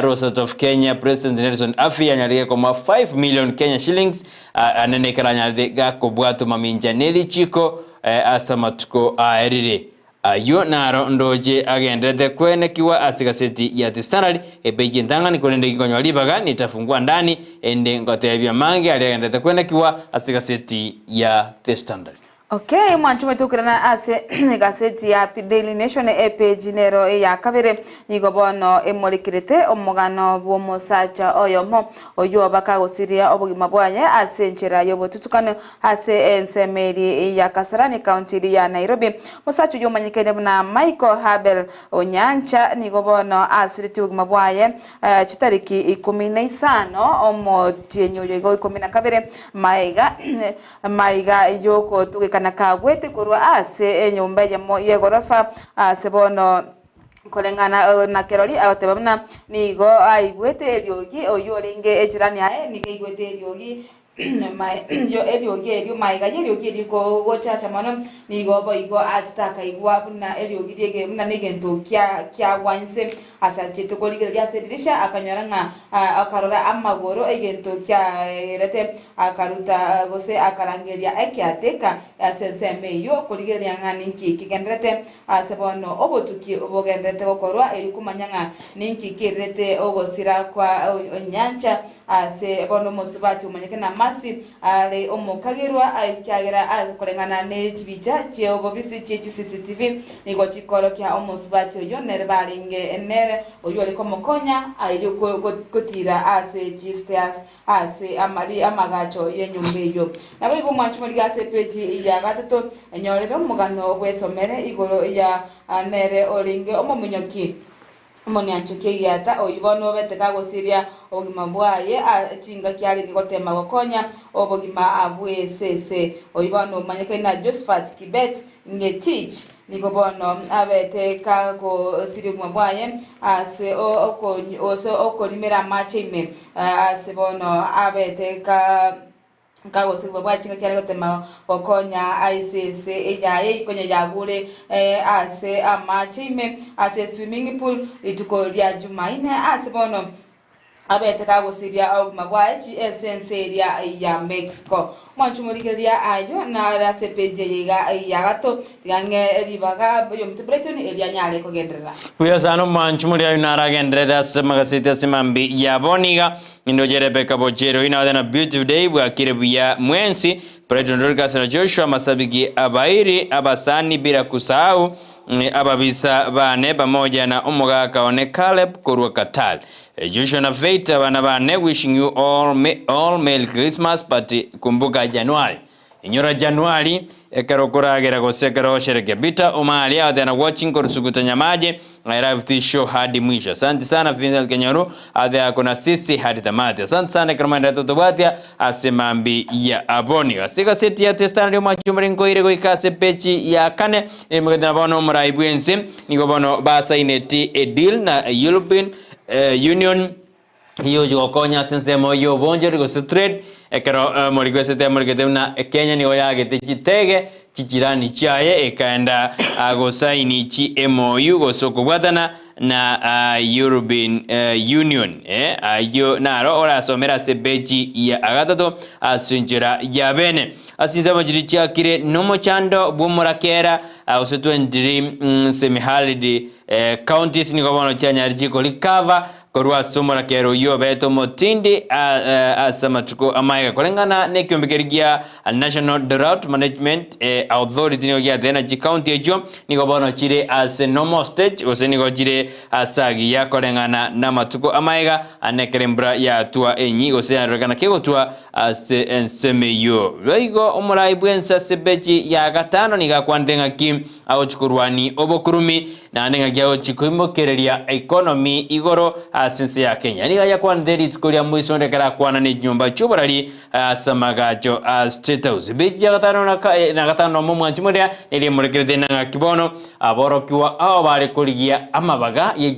Rosat of Kenya President Nelson Afi anyarete gekomoa 5 million Kenya shillings anene ekero anyarete gakobwatwa mamincha ne richiko ase amatuko aerire. Ayio naro ndoche agenderete kwenekiwa ase egaseti ya The Standard, epeji entang'ani, korende ginkonyora ribaga nitafungua ndani ende ngotebie amange aria agenderete kwenekiwa ase egaseti ya The Standard. Okay, mwanche omoitokerana ase egaseti ya Daily Nation epeji nero eya kabere, nigo bono emorekerete omogano bw'omosacha oyomo oyio bakagosiria obogima bwaye ase enchera y'obotutukanu Ase ensemo eria ya Kasarani, county eria ya Nairobi, omosacha oyio omanyekaine buna Michael Habel Onyancha nigo bono asiretie obogima bwaye chitariki ikomi na isano omotienyi oyo iga o ikomi na kabere maiga maiga yokotugekana kagwete korwa ase enyomba eyemo yegorofa ase bono Koreng'ana na kerori agoteba buna nigo aigwete eriogi oyio orenge echirani yaye nigo aigwete eriogi Eriogi erio, magega y'eriogi erio gochacha mono, nigo boigo achete akaigwa buna eriogi ri'ege buna negento kiagwa inse. Ase achete korigereria ase edirisha, akanyora ng'a akarora amagoro egento kiagerete, akaruta gose akarangeria ekeateka ase ensemo eyio, korigereria ng'a ninki kegendererete ase bono obotuki bogendererete gokorwa, erio komanya ng'a ninki kererete ogosira kwa enyancha. Ase bono omosubati omanyete Namasi are omokagerwa, ekiagera koreng'ana ne chibicha chi'obobisi chie chi-CCTV nigo chikorokia omosubati oyio nere barenge nere oyio ore komokonya erio gotiira ase chistairs ase amagacho y'enyomba eyio. Naboigo omwanchi morigia ase epeji ya gatato enyorere omogano bwesomere igoro ya nere orenge omominyoki Omonianchoki egiata oyio bono obete kagosiria obogima bwaye chingaki arenge goteema gokonya obogima bw'esese. Oyio bono omanyekaine na Josephat Kibet Ngetich nigo bono abete kagosiria obogima bwaye ase okorimera amache ime ase bono abete ka. Nkagosirigwa bwa chingaki are gotema gokonya aise ense yaye konya yagure ase amache ime ase swimming pool rituko ria Jumaine ase bono. Abete kagosiria obogima bwaye chi ase ense eria ya Mexico. Mwanche morigereria ayio nare ase epeji eye iga ya gato, tiga ng'ee ribaga oyominto Brighton erio anyare kogenderera. Buya sana omwanchi moria oyio naragenderete ase amagaseti ase mambi ya bono iga nindoche Rebecca Bochere oyio nagote na beautiful day bwakire buya mwensi Brighton Dorcas na Joshua masabiki abairi abasani bila kusahau ababisa bane pamoja na omogaka one Caleb korwa Qatar Joshua na Faith abana bane wishing you all, all Merry Christmas but kumbuka January inyora January ekero okoragera gose ekero ogosherekea Peter Omari agoteba watching korusuguta Nyamaje I love this show hadi mwisho asante sana Vincent Kenyoru agoteba kuna sisi hadi tamati asante sana ekero mwenderete gotobwatia ase mambi ya aboni ase egaseti ya The Standard omwanchi omore nkoire goika ase peji ya kane nemogete na bono omorai bwense nigo bono basaineti a deal na European Union yochi gokonya ase ensemo y'obonchori gose trade, ekero morikwesete amorikete buna Kenya nigo yagete chitege chichirani chiaye ekaenda gosaini chi MOU gose okobwatana na European Union. Ayio naro orasomere ase epeji ya gatato ase enchera ya bene. Ase chinsemo chiria chiakire nomochando bw'omorakera gose 23 semi-arid Counties nigo bono chianyare chikorecover korwa ase omorakera oyio obete omotindi ase amatuko amaega. Koreng'ana nekiombe keria gia National Drought Management Authority nigo giatebire ng'a chikaunti echio nigo bono chire ase normal stage gose nigo chire ase agiya koreng'ana namatuko amaega ane ekero embura yatwa enyi gose yarorekana kegotwa ase ensemo eyio. Boigo omorai bw'ense ase ebechi ya gatano nigo akwanete ng'aki Agochia korwania obokurumi, naende ng'aki agochia koimokereria economy igoro ase ense ya Kenya. Nigo ayakwanete rituko ria moiso ekero akwana ne chinyomba chi'oborari ase amagacho a State House. Ebechi ya gatano na na gatano nomo omwanchi moria neri emorekerete na ng'aki bono aborokigwa ao bare korigia amabaga ye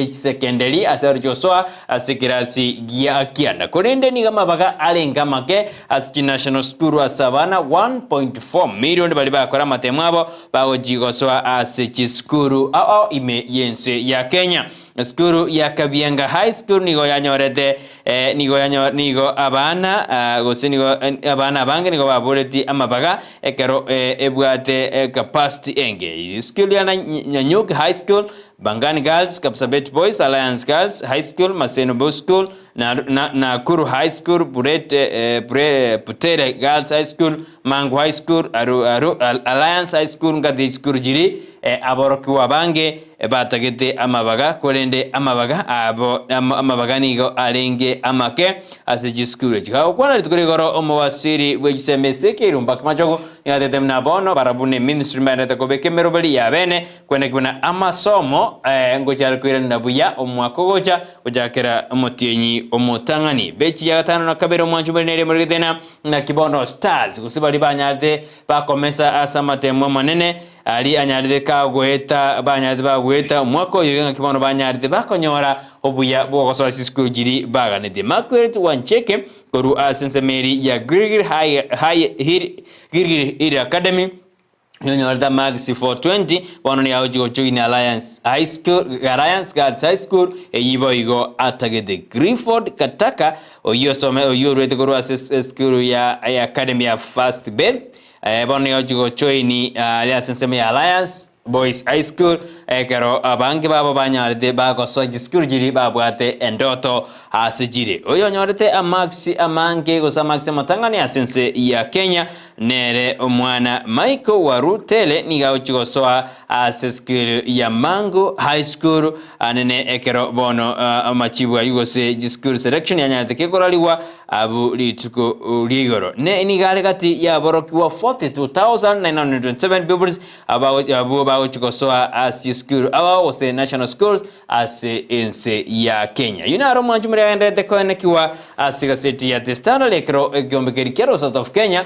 chisekenderi ase arochia gosoa ase ekerasi gia kianda. Korende nigo amabaga arenge amake Ase chinational school ase abana 1.4 million baria bakora amatemo abo bagochia gosoa ase chisukuru ao ao ime y'ense ya Kenya. Esukuru ya Kabianga High School nigo yanyorete eh, nigo yanyo nigo abana ah, gose nigo eh, abana abange nigo baboretie amabaga ekero eh, ebwate eh, capacity enge. Esukuru ya Nanyuki High School, Bangani Girls, Kapsabet Boys, Alliance Girls High School, Maseno Boys School, Na, na, Nakuru High School, Burete, eh, Bure, Butere Girls High School, Mangu High School, Aru, Aru, Al, Alliance High School ngati chisukuru chiri eh, aborokigwa abange eh, batagete amabaga korende amabaga abo am, amabaga nigo arenge amake ase chisukuru echi. Gagokwana rituko rigoro omowasiri bwe chisemi ase ekeirumba kimachogu nigo atete buna bono barabwo ne ministry mbaenderete kobeka emeroberi yabene kweneki buna amasomo eh, ngochare koiranera buya omwaka ogocha Gochakera omotienyi omotang'ani b'echi ya gatano na kabere omwancho bari nere more getena naki bono Stars gose baria banyarete bakomesa ase amatemo amanene aria anyarete kagoeta banyarete bagoeta omwaka oyo iga ng'aki bono banyarete bakonyora obuya bw'ogosoa chisukuru chiria baganetie. Margaret Wancheke korwa ase ensemo eria ya Gilgil High High Hill Gilgil Hill Academy Nonyorete amarks 420, bono nigo agochia gojoin Alliance High School, Alliance Girls High School, eyio boigo atagete. Clifford Kataka, oyio osome oyio oruete korwa ase esukuru ya ya Academy ya First Beth, eh, bono nigo agochia gojoin aria ase ensemo ya Alliance Boys High School, ekero abange babo banyorete bagosoa chisukuru chiria babwate endoto ase chire. Oyo onyorete amarks amange gose amarks amatang'ani ase ense ya Kenya Nere omwana Michael Warutele nigo agochia gosoa ase esukuru ya Mangu High School anene ekero bono amachibu ayio gose chisukuru selection yanyarete kekorarigwa abu rituko ria igoro. Ne nigo are gati y'aborokigwa 42,927 pupils abwo bagochia gosoa ase chisukuru abao gose national schools ase ense ya Kenya. Oyio naro omwancho moria agendererete koenekiwa ase egaseti ya The Standard ekero ekeombe keria kia Rosat of Kenya.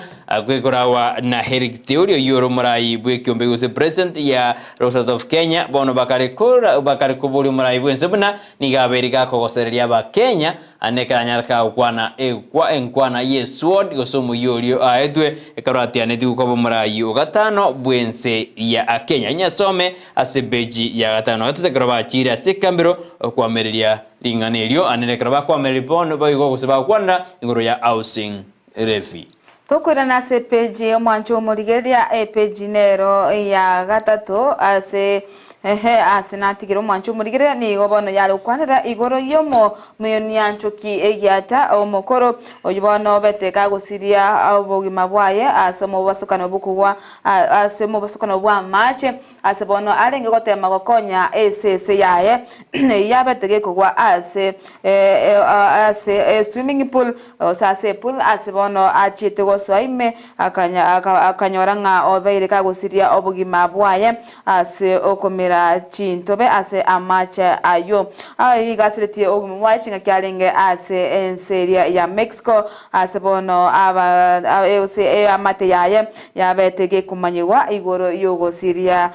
ekorawa na Eric Theuri oyio ore omorai bw'ekiombe gose president ya Roasters of Kenya bono bakare kora bakare koboria omorai bw'ense buna nigo abeire gakogosereria abakenya Ande ekero anyare kagokwana ekwa enkwana y'esword gose omoyio oria aetwe, ekero atianetigwe koba omoraai o gatano bw'ense ya Kenya. Inyasome ase epeji ya gatano na gatato ekero bachiire ase ekambero koamereria ring'ana erio, ande nekero bakoamereria bono boigo gose bagokwanera igoro ya housing levy. Tokoirana ase epeji omwancho omorigereria, epeji nero ya gatato ase ehe ase natigire omwancho omorigereria nigo bono yare gokwanera igoro y'omomeyonianchoki egiata omokoro oyio bono obete kagosiria obogima bwaye ase omobasokano bw'okogwa ase omobasokano bw'amache ase bono arenge gotema gokonya esese yaye eyio yabete gekogwa ase ase eswimming pool Gose ase epool ase bono achiete gosoa ime, akanyora ng'a obeire kagosiria obogima bwaye ase okomera chintobe ase amache ayio. Igo asiretie obogima bwaye chingaki arenge ase ense eria ya Mexico, ase bono gose eamate yaye yabete gekomanyigwa igoro y'ogosiria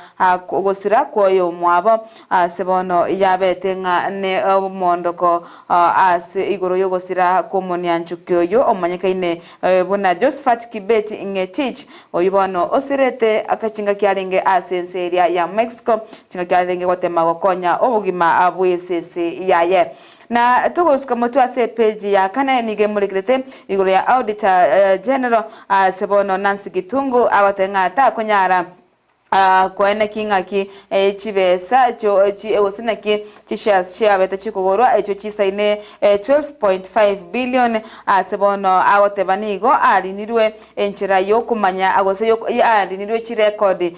ogosira kw'oyomwabo, ase bono yabete ng'a ne omondoko Ase igoro y'ogosira kw'omonianchoki oyio omanyekaine buna Josephat Kibet Ng'etich, oyio bono osirete chingaki arenge ase ense eria ya Mexico, chingaki arenge gotema gokonya obogima bw'esese yaye. Na togosuka motwe ase epeji ya kane nigo emorekerete igoro ya Auditor General ase bono Nancy Gitungu agoteba ng'a takonyara Koeneki ng'aki chibesa gose naki chishares chiabete chikogorwa echio chisaine 12.5 billion ase bono agoteba nigo arinirwe enchera yokomanya gose arinirwe chirekodi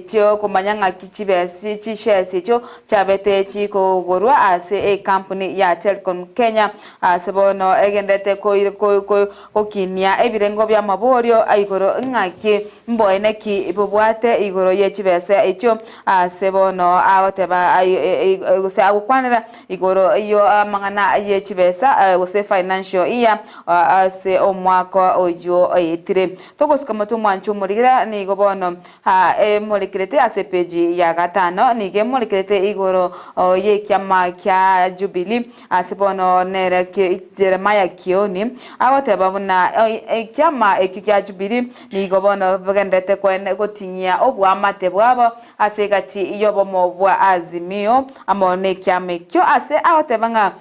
chiokomanya ng'aki chibesa chishares echio chiabete chikogorwa ase ekampuni ya Telcom Kenya ase bono egenderete gokinia ebirengo bi'amaborio aigoro ng'aki Mboene ki bobwate igoro ye chibesa echio ase bono agoteba gose agokwanera igoro y'amang'ana ye chibesa gose financial year ase omwaka oyio oetire. Togosuka motwe omwancho omorigira nigo bono emorekerete ase epeji ya gatano nigo emorekerete igoro y'ekiama kia Jubilee Ase bono nere Jeremiah Kioni agoteba buna ekiama ekio kia Jubilee nigo bono bagendererete gotinyia oboamate bwabo ase egati y'obomo bwa Azimio amo nekiama ekio ase agoteba ng'a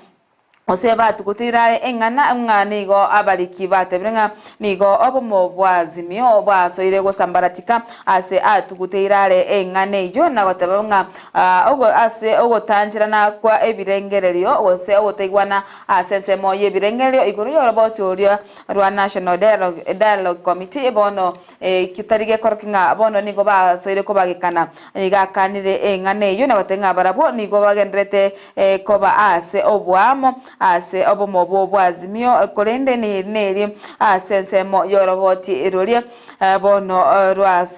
gose batuguteire are eng'ana ng'a nigo abariki batebire ng'a nigo obomo bwa Azimio bwasoire gosambaratika ase atuguteire are eng'ana eyio na goteba ng'a Ase ogotancherana kwa ebirengererio gose ogotaigwana ase ensemo y'ebirengererio igoro y'oroboti oria rwa National Dialogue Committee bono tari gekoroki ng'a bono nigo basoire kobagekana. Nigo akanire eng'ana eyio na goteba ng'a barabwo nigo bagendererete koba ase oboamo ase obomo bw'Azimio korende neri ase ensemo y'oroboti roria Bono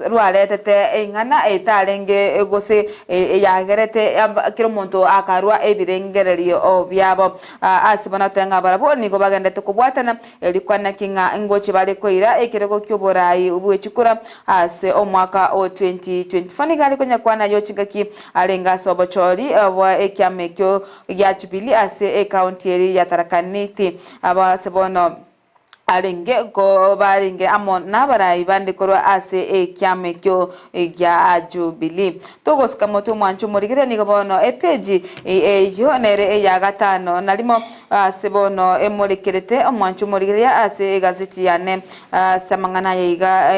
rwaretete eng'ana etarenge gose eyagerete kera omonto akarua ebirengererio biabo. Ase bono totebe ng'a barabwo nigo bagenderete kobwatana, erio kwanaki ng'a ngochia bare koira ekerogo ki'oboraai bwe chikura ase omwaka o 2024. Nigo are konyakwana ayio chingaki arenge ase obochori bwa ekiama ekio gia Jubilee ase ekaunti eria ya Tharaka Nithi. Ase bono. Arenge barenge amo nabarai bande korwa ase ekiama ekio gia Jubilee. Togosika motwe omwancho omorigereria nigo bono epeji eyio nere eya gatano na rimo ase bono emorekerete omwancho omorigereria ase egazeti yane ase amang'ana aya iga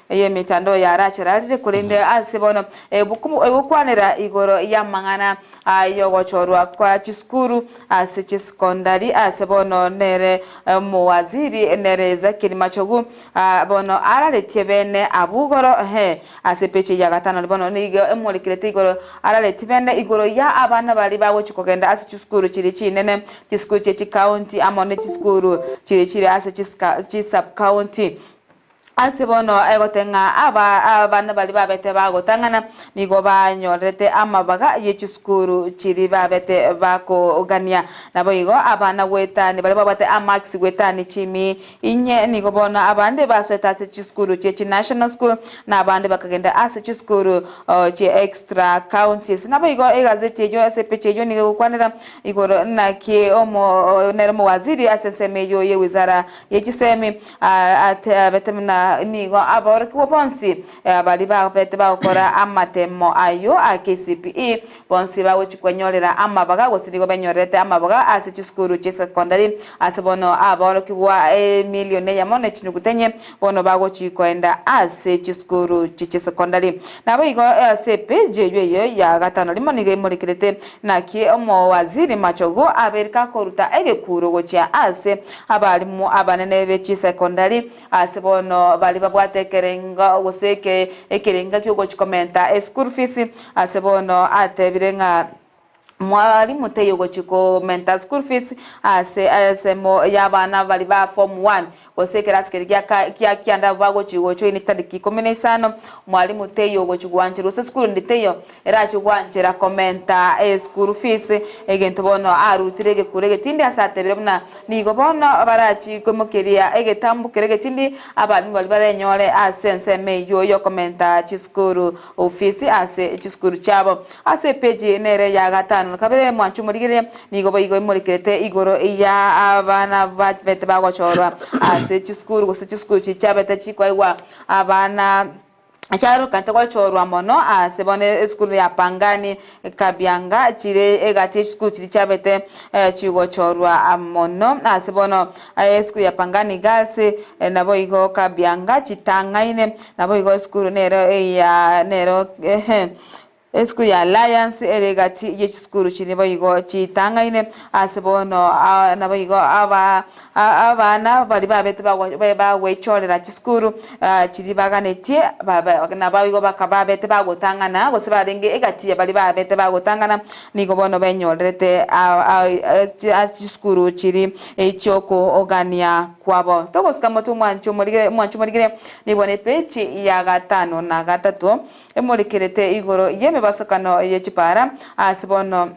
Eyemetandao yarachararire, korende ase bono egokwanera igoro y'amang'ana y'ogochorwa kwa chisukuru ase chisekondari ase bono nere omowaziri nere Ezekiel Machogu bono araretie bene abwo igoro ase epeji ya gatano bono nigo emorekerete igoro araretie bene igoro ya abana baria bagochia kogenda ase chisukuru chiria chinene chisukuru chie chikaunti amo ne chisukuru chiria chire ase chisubcounty. Ase bono egoteng'a aba abana baria babete bagotang'ana nigo banyorete amabaga ye chisukuru chiria babete bakogania. Naboigo abana goetani baria babwate amarks goetani chimi inye nigo bono abande basoete ase chisukuru chie chinational school na abande bakagenda ase chisukuru chie extra counties. Naboigo egazeti eyio ase epicha eyio nigo egokwanera igoro naki omo nere omowaziri ase ensemo eyio ye wizara ye chisemi Ateabete buna nigo aborokigwa bonsi baria babete bagokora amatemo ayio a KCPE bonsi bagochia kwenyorera amabaga gose nigo benyorerete amabaga ase chisukuru chi'esekondari ase bono aborokigwa emilion eyemo ne chinuguta enye bono bagochia koenda ase chisukuru chi'esekondari. Naboigo ase epeji eyio eyio ya gatano rimo nigo emorekerete naki omowaziri Machogu abeire kakoruta egekuro gochia ase Abalimu abanene be chisekondari ase bono baria babwate ekerengo gose eke ekerenga kiogochi komenta eschool fees ase bono atebire ng'a mwalimu teiyo ogochi komenta school fees ase ensemo ya abana baria ba form one gose ekerasi keria gia ka gia kianda abwo bagochi gojoin tariki ikomi na isano mwalimu teiyo ogochi goancherwa gose esukuru ende teiyo Erache gwanchera komenta eschool fees, egento bono arutire egekuro egetindi ase atebire buna nigo bono barachi koimokeria egetambo keria egetindi abalimu baria barenyore ase ensemo eyio yokomenta chisukuru fees ase chisukuru chiabo. Ase epeji nere ya gatano na kabere mwanche omorigereria nigo boigo emorekerete igoro ya abana babete bagochorwa ase chisukuru gose chisukuru chiria chiabete chikoegwa abana. Chiarokante gochorwa mono ase bono esukuru ya Pangani, Kabianga chire egati y'echisukuru chiria chiabete chigochorwa mono ase bono esukuru ya Pangani Girls naboigo Kabianga chitang'aine naboigo esukuru nero eya nero. Esukuru ya Alliance ere egati ye chisukuru chiria boigo chitang'aine ase bono naboigo aba abana baria babete bagwechorera chisukuru chiria baganetie naboigo bakaba babete bagotang'ana gose barenge egati ya baria babete bagotang'ana nigo bono benyorerete chisukuru chiria chiokogania kwabo. Togosika motwe omwancho omorigere omwancho omorigere nigo ne page ya gatano na gatato. Emorekerete igoro y'emebasokano ye chipara, ase bono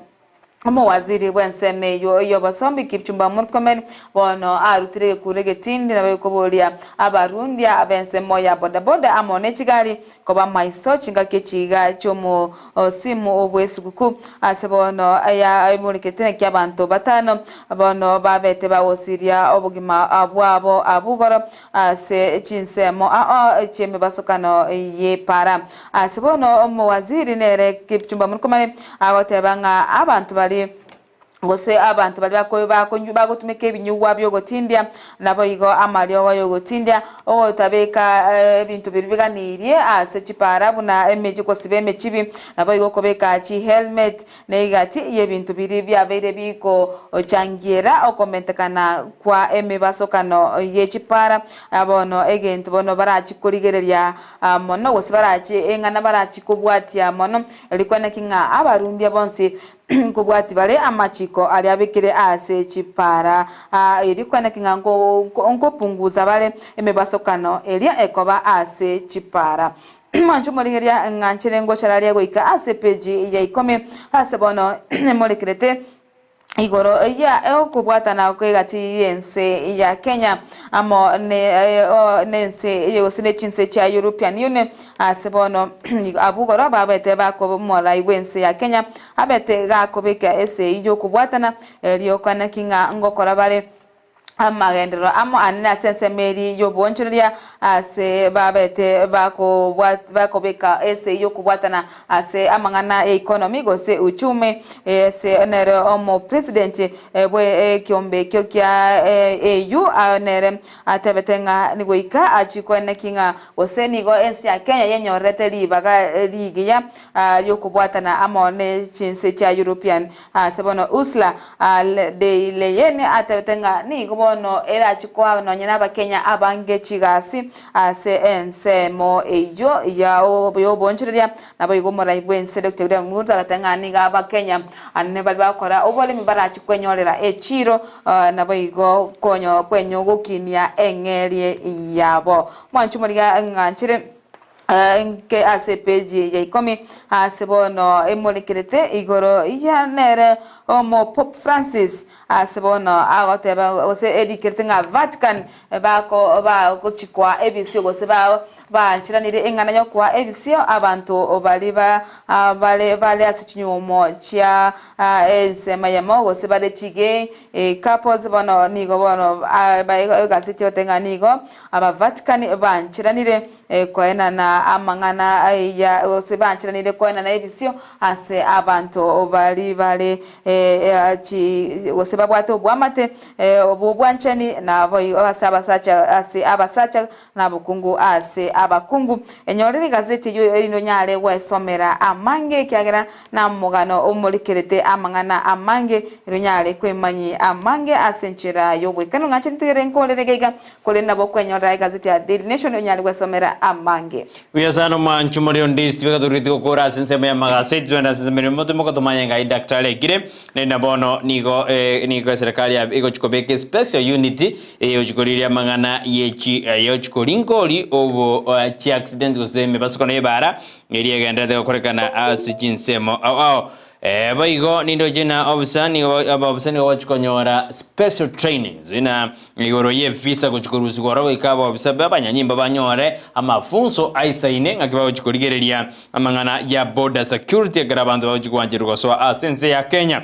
omowaziri bw'ensemo eyio y'obosombi Kipchumba Murkomen bono arutire egekuro egetindi nabo gekoboria abarundia b'ensemo ya bodaboda amo ne chigari koba maiso chingaki echiga chi'omosimu bw'esuguku ase bono emorekerete naki abanto batano bono babete bagosiria obogima bwabo abwo igoro Ase chinsemo ao chi'emebasokano y'epaara. Ase bono omowaziri nere Kipchumba Murkomen agoteba ng'a abanto baria gose abanto baria bagotumeka ebinyugwa bi'ogotindia naboigo amariogo y'ogotindia, ogotabeka ebinto biria biganirie ase chipaara buna emechi gosiba emechibi, naboigo okobeka chihelmet Na egati y'ebinto biria biabeire bigochangiera okomentekana kwa emebasokano ye chipara, bono egento bono barachie korigereria mono, gose barachie eng'ana barachie kobwatia mono, rikwana ki ng'a abarundia bonsi nkobwatia bare amachiko aria abekire ase chipara, rikwana ki ng'a nkopunguza bare emebasokano eria ekoba ase chipara. Mwanche omorigereria ng'a nchere ngochara aria goika ase epeji ya ikomi, ase bono emorekerete igoro ya okobwatana kw'egati y'ense ya Kenya amo ne ense gose ne chinse chia European Union ase bono abwo igoro babete bakoba omorai bw'ense ya Kenya abete gakobeka esegi y'okobwatana erio koanaki ng'a ngokora bare Amagenderero amo anene ase ensemo eria y'oboonchoreria ase babete bakobeka ase y'okobwatana ase amang'ana ya economy gose uchumi ase nere omopresident bwe ekiombe ekio kia AU nere atebete ng'a goika achie koeneki ng'a gose nigo ense ya Kenya yenyorerete ribaga rigiya riokobwatana amo ne chinse chia European Ase bono Ursula de Leyen atebete ng'a nigo bono. bono erachi koa nonye na abakenya abange chigasi ase ensemo eyio ya y'oboonchoreria. Naboigo omorai bw'ense Doctor William Ruto agateba ng'a nigo abakenya ane baria bagokora oboremi barachi kwenyorera echiro naboigo konyo kwenyo gokinia eng'eria yabo. Mwanche omorigia ng'anchire nke ase epeji ya ikomi ase bono emorekerete igoro ya nere omo Pope Francis ase bono agoteba gose erikerete ng'a Vatican bako bagochikwa ebisio gose ba Baancheranire eng'ana y'okoa ebisio abanto baria ba bare bare ase chinyuomo chia ensemo eyemo gose bare chige couples bono nigo bono egaseti egoteba ng'a nigo aba Vatican baancheranire koenana amang'ana ya gose baancheranire koenana ebisio ase abanto baria bare chi gose babwate oboamate bw'obwanchani naboigo ase abasacha ase abasacha Nabokungu ase abakungu. Enyorere egazeti eyio erinde onyare gwesomera amange, ekiagera namogano omorikerete amang'ana amange, erinde onyare kwemanyia amange ase enchera y'obwekano. Ng'ache ntigere nkorere iga iga, korende nabo okwenyorera egazeti ya Daily Nation onyare gwesomera amange. Buya sana omwancho more onde ase bagatoreti gokora ase ensemo y'amagaseti twende ase ensemo erimo timoka tomanye ngai daktari aikire naende bono nigo nigo eserekari egochi kobeka especial unit Eyochi koriria amang'ana ye chi eyochi korinkori obo chi accidents gose emebasukano y'ebara eria egenderete gokorekana ase chinsemo ao ao. Boigo nindoche na officer nigo abaofisa nigo bagochi konyora special trainings na igoro ye visa gochi korusigwa ororo goika abaofisa ba abanyanyimbo banyore amafunso aisaine ng'aki bagochi korigereria amang'ana ya border security ekero abanto bagochi goancherwa gosoa ase ense ya Kenya.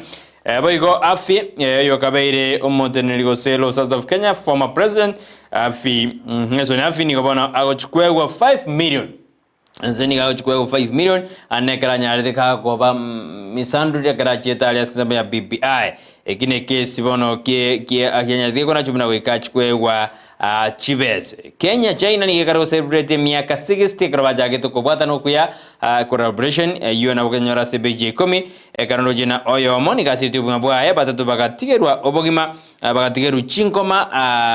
Boigo Afi, oyokabeire omoteneneri gose Law South of Kenya, former president, Afi, Nelson Afi nigo bono agochi kwegwa 5 million. Ense nigo agochi kwegwa 5 million, ane ekero anyarete kakoba misanduri ekero achiete aria ase ensemo ya BBI. Eki ne kesi bono kie kie akianyarete gekonachwa buna goika achi kwegwa chibese. Kenya China nigo ekare gocelebrate emiaka 60 ekero bachagete okobwatana okuya collaboration eyio nabo kenyora ase epeji ya ikomi. Ekero ndoche na oyomo nigo asirete obogima bwaye, batato bagatigerwa obogima, bagatigerwa chinkoma,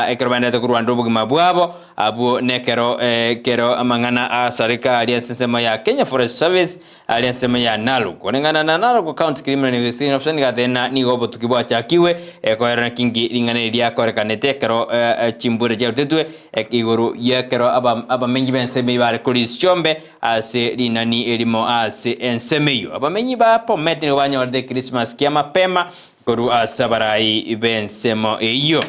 ekero baenderete korwanera obogima bwabo, abwo nekero ekero amang'ana asareka aria ase ensemo ya Kenya Forest Service aria ensemo ya Narok. Koreng'ana na Narok County Criminal Investigation Officer nigo atebire ng'a nigo obotuki bwachakigwe koerera kinki ring'ana eri riakorekanete ekero chimbura chiarutetwe igoro y'ekero abamenyi b'ensemo eyio bare korisia chiombe Ase rinani erimo ase ensemo eyio abamenyi ba Bomet nigo banyorete Christmas kia mapema korwa ase abarai b'ensemo eyio.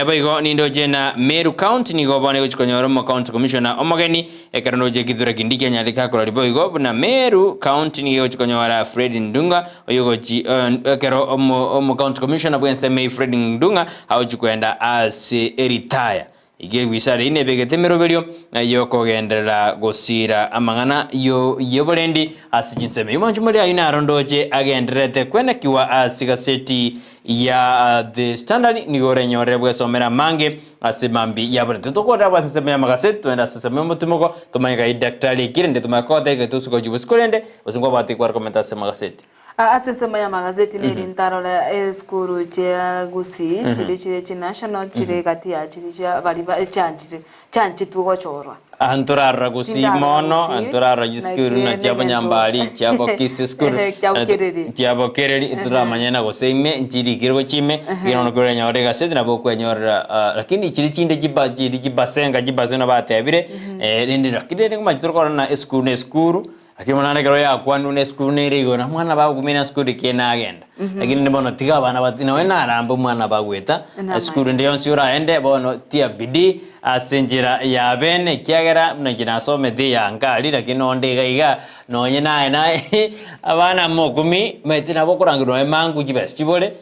Boigo nindoche na Meru County nigo bono egochi konyora omo county commissioner omogeni ekero ndoche Kithure Kindiki anyarete gakorori boigo buna Meru County nigo egochi konyora Fred Ndung'a oyogochi ekero omo county commissioner bw'ensemo eyio Fred Ndung'a agochi kwenda ase eritaya. Iga egwisara eyio nebegete emeroberio y'okogenderera gosiira amang'ana y'oborendi ase chinsemo. Omonche moria ayio naro ndoche agendererete kwenekigwa ase egaseti ya The Standard, nigo orenyorere bwesomere amange ase mambi ya bono. Titokorera ase ensemo y'amagaseti, togende ase ensemo y'omotimoko, tomanye gai daktari ekire, rende tomanye kogotebia gete osike gochia bosiko rende, gose nkwabwate kware komenta ase amagaseti. Ase ensemo y'amagazeti neri ntarora esukuru chia Gusii chiria chire chinational chire gati ya chiria chia baria ba chianchire chianchetwe gochorwa. Aha ntorarora Gusii Tindarora mono, Gusii, ntorarora chisukuru naki na chia negento Bonyambari, chia Bokisi school, Ehe, chia Bokereri. chia Bokereri, toramanya na gose ime nchirikire gochia ime, lakini bono kore egaseti nabo okwenyorera lakini chiria chinde chiba chiri chibasenga chibasenga batebire, rende lakini rende omanyete torokora na esukuru na esukuru. Lakini bono naende ekero yakwanirwe na esukuru nere igoro, na omwana bagokumia na esukuru ekiagera nagenda. Lakini bono tiga abana bati nonye narambe omwana bagoeta, esukuru ende yonsi oraende bono tia bidii ase enchera ya bene ekiagera buna inche nasomete eya nkari lakini nonde iga iga nonye naye naye abana mokumia omanyete nabo okorangerwa nonye mangu chibesa chibore,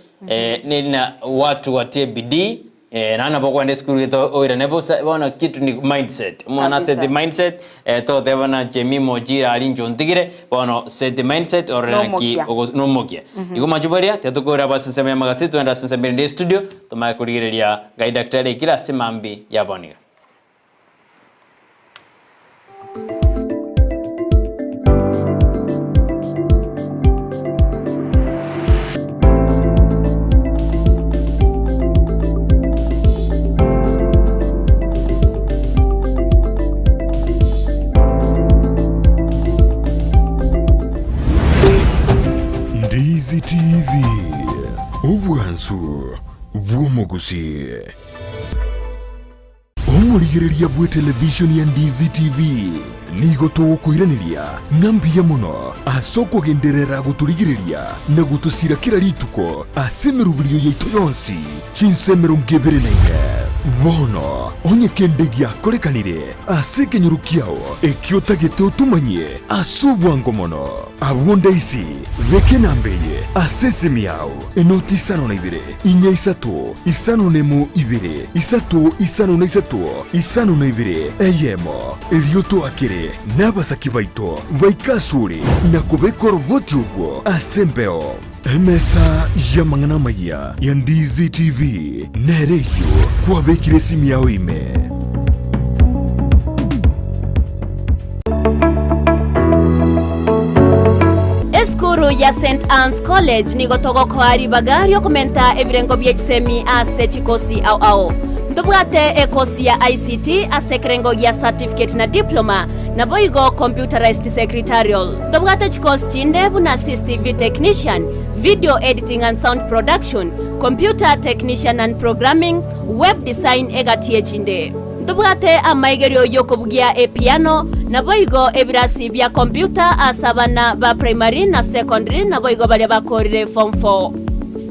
neri na watu watie bidii. Naende nabo okogenda esukuru gete oirane bosa, bono kitu ni mindset, omwana Kabisa. asete mindset, toteba na Jemimah ochire aria inche ontigire, bono set mindset orore naki Nomokia. ogo- nomokia. Igo mache boria, tiga tokore abo ase ensemo ya amagaseti, togende ase ensemo erinde ya estudio, tomanye korigereria ngai daktari aikire ase mambia ya bono iga. Omorigereria bw'etelevishoni ya Ndizi TV nigo togokoiraneria ng'a mbuya mono ase okogenderera gotorigereria na gotosira kera rituko ase emeroberio yaito yonsi chinsa 24. Bono onye kende giakorekanire ase ekenyoro kiao ekio otagete otomanyie ase obwango mono, abwo ndaisi beka enamba eye ase esimi yao, enoti isano na ibere, inya isato, isano nemo ibere, isato isano na isato, isano na ibere, eyemo. Erio toakere nabasaki baito baike asore na kobeka oroboti obwo ase embeo. Emesa y'amang'ana amayia ya Ndizi TV nere eyio kwabekire esimi yao ime. Esukuru ya St Anne's College nigo togokoa ribaga riokomenta ebirengo bie chisemi ase chikosi ao ao. Ntobwate ekosi ya ICT ase ekerengo gia certificate na diploma, naboigo computerized secretarial. Ntobwate chikosi chinde buna CCTV technician, video editing and sound production, computer technician and programming, web design egati echinde. Ntobwate amaigerio y'okobugia epiano, naboigo ebirasi bia computer ase abana ba primary na secondary naboigo baria bakorire form four.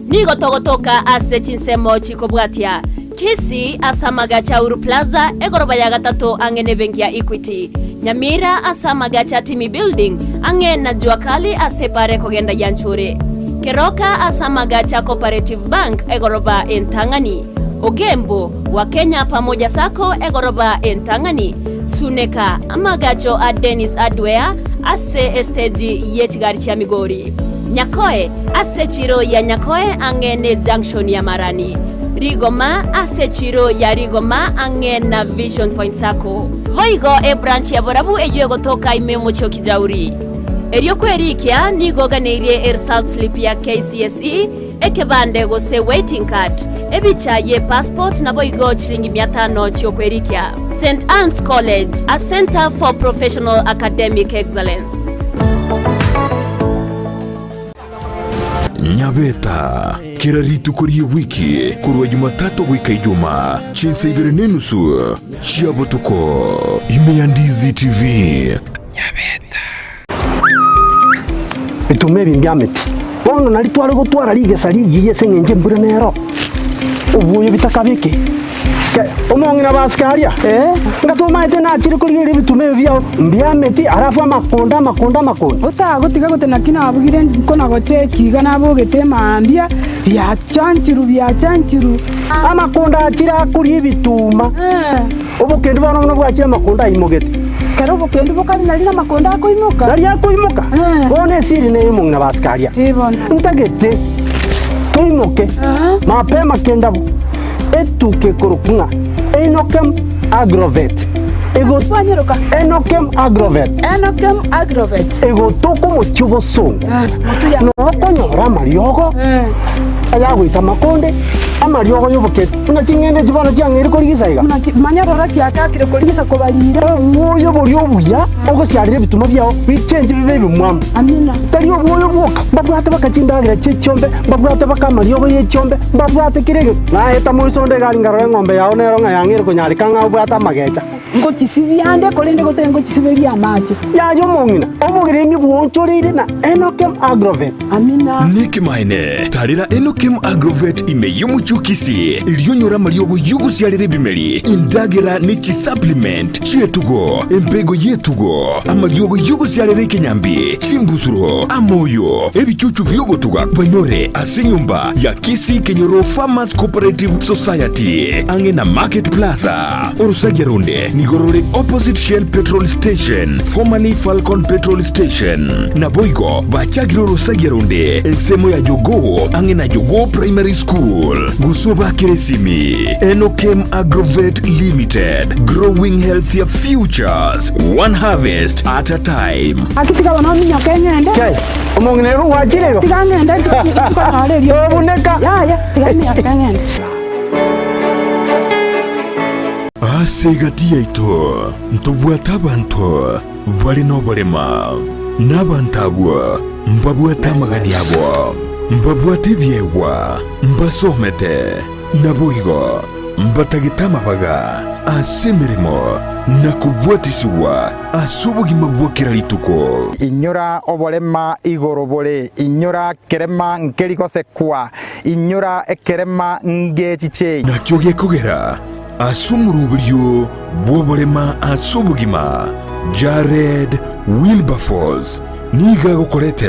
Nigo togotoka ase chinsemo chikobwatia, Kisii ase amagacho a Uhuru Plaza, egoroba ya gatato ang'e nebenki ya Equity, Nyamira ase amagacho a Timi Building ang'e na Jua Kali ase epara ekogenda Yanchuri, Keroka ase amagacho a Cooperative Bank egoroba entang'ani, Ogembo, wa Kenya Pamoja Sacco egoroba entang'ani, Suneka, amagacho a Dennis Hardware ase esteji ye chigari chia Migori, Nyakoe, ase echiro ya Nyakoe ang'e ne junction ya Marani, Rigoma, ase echiro ya Rigoma ang'e na Vision Point Sacco. Boigo ebranch ya Borabu eyio egotoka ime omochie o Kijauri. Erio kwerikia nigo oganeirie eresult slip ya KCSE, Ekebande gose waiting card, ebicha ye passport naboigo chilingi mia tano chiokwerikia. St Anne's College, a centre for professional academic excellence. Nyabeta, kera rituko ri'ewiki korwa Jumatatu goika Ijumaa, chinsa ibere nenusu chia botuko, ime ya Ndizi TV. Bituma ebi mbiameti. Bono nario tware gotwara rigesa rigiya ase eng'encho embura nero, obwoyo bitakabeke. Ke, omong'ina basike aria, nga tomaete nachire korigereria ebituma ebi biao mbiameti, alafu amakonda amakonda amakonda. Otagotiga gote naki nabugire nkona gocheki iga nabogete emambia, biachanchiru biachanchiru. Amakonda achire akoria ebituma. Obokendu bono buna bwachire amakonda aimogete. Kera obokendu bokare nari namakonda akoimoka. Nari akoimoka. Bono esiri neye omong'ina basikaria. Ntagete toimoke mapema kendabo etuka ekorokwa ng'a Enokem Agrovet. Ego Enokem Agrovet. Enokem Agrovet. Egotoka omochie obosongo. Nokonyora amariogo ayagoita amakonde, amariogo y'obokeri, buna ching'ende echi bono chiang'eire korigisa iga. Manya rora chiachakire korigisa kobarira. Obwoyo boria obuya ogosiarera ebituma biao bichenche bibe ebimwamu. Tari obwoyo bwoka, mbabwate baka chindagera chi'echiombe, mbabwate baka amariogo y'echiombe, mbabwate kera egento. Naeta moiso onde egari nkarora eng'ombe yao nero ng'a yang'eire konyareka ng'a obwate amagecha. Ngochisibia ande, korende gotari ngochisiberia amache. Yaya omong'ina, obogeremi bwoonchoreire na Enokem Agrovet. Amina. Nekemanene, tarera Enokem Agrovet ime y'omochie o Kisii, erio onyore amariogo y'ogosiarera ebimeri, endagera ne chisupplement chi'etugo, embego y'etugo, amariogo y'ogosiarera ekenyambi, chimbusuro, amoyo, ebichuchu bi'ogotuga banyore ase enyomba ya Kisii Kenyoro Farmers Cooperative Society, ang'e na Market Plaza. Orosagia ronde nigo rore opposite Shell Petrol Station, formerly Falcon Petrol Station. Naboigo bachagire orosagia ronde ensemo ya Jogoo ang'e na Jogoo Primary School. Gose obakere esimi Enokem Agrovet Limited, growing healthier futures, one harvest at a time. Gaki tiga bono ominyoke ng'ende. Kei, omong'ina ere ogwachire igo? Tiga ng'ende nkonyore eriogi. Tobuneka. Yaya, tiga minyoke ng'ende. Ase egati yaito ntobwate abanto bare noborema, na abanto abwo mbabwate amagani abo, mbabwate ebiegwa, mbasomete, naboigo. Mbatagete amabaga ase emeremo na kobwatisigwa ase obogima bwa kera rituko. Inyora oborema igoro bore, inyora kerema nkeri gosekwa, inyora ekerema ngechiche. Nakio gekogera ase omoroberio bw'oborema ase obogima, Jared Wilberforce nigo agokoretera.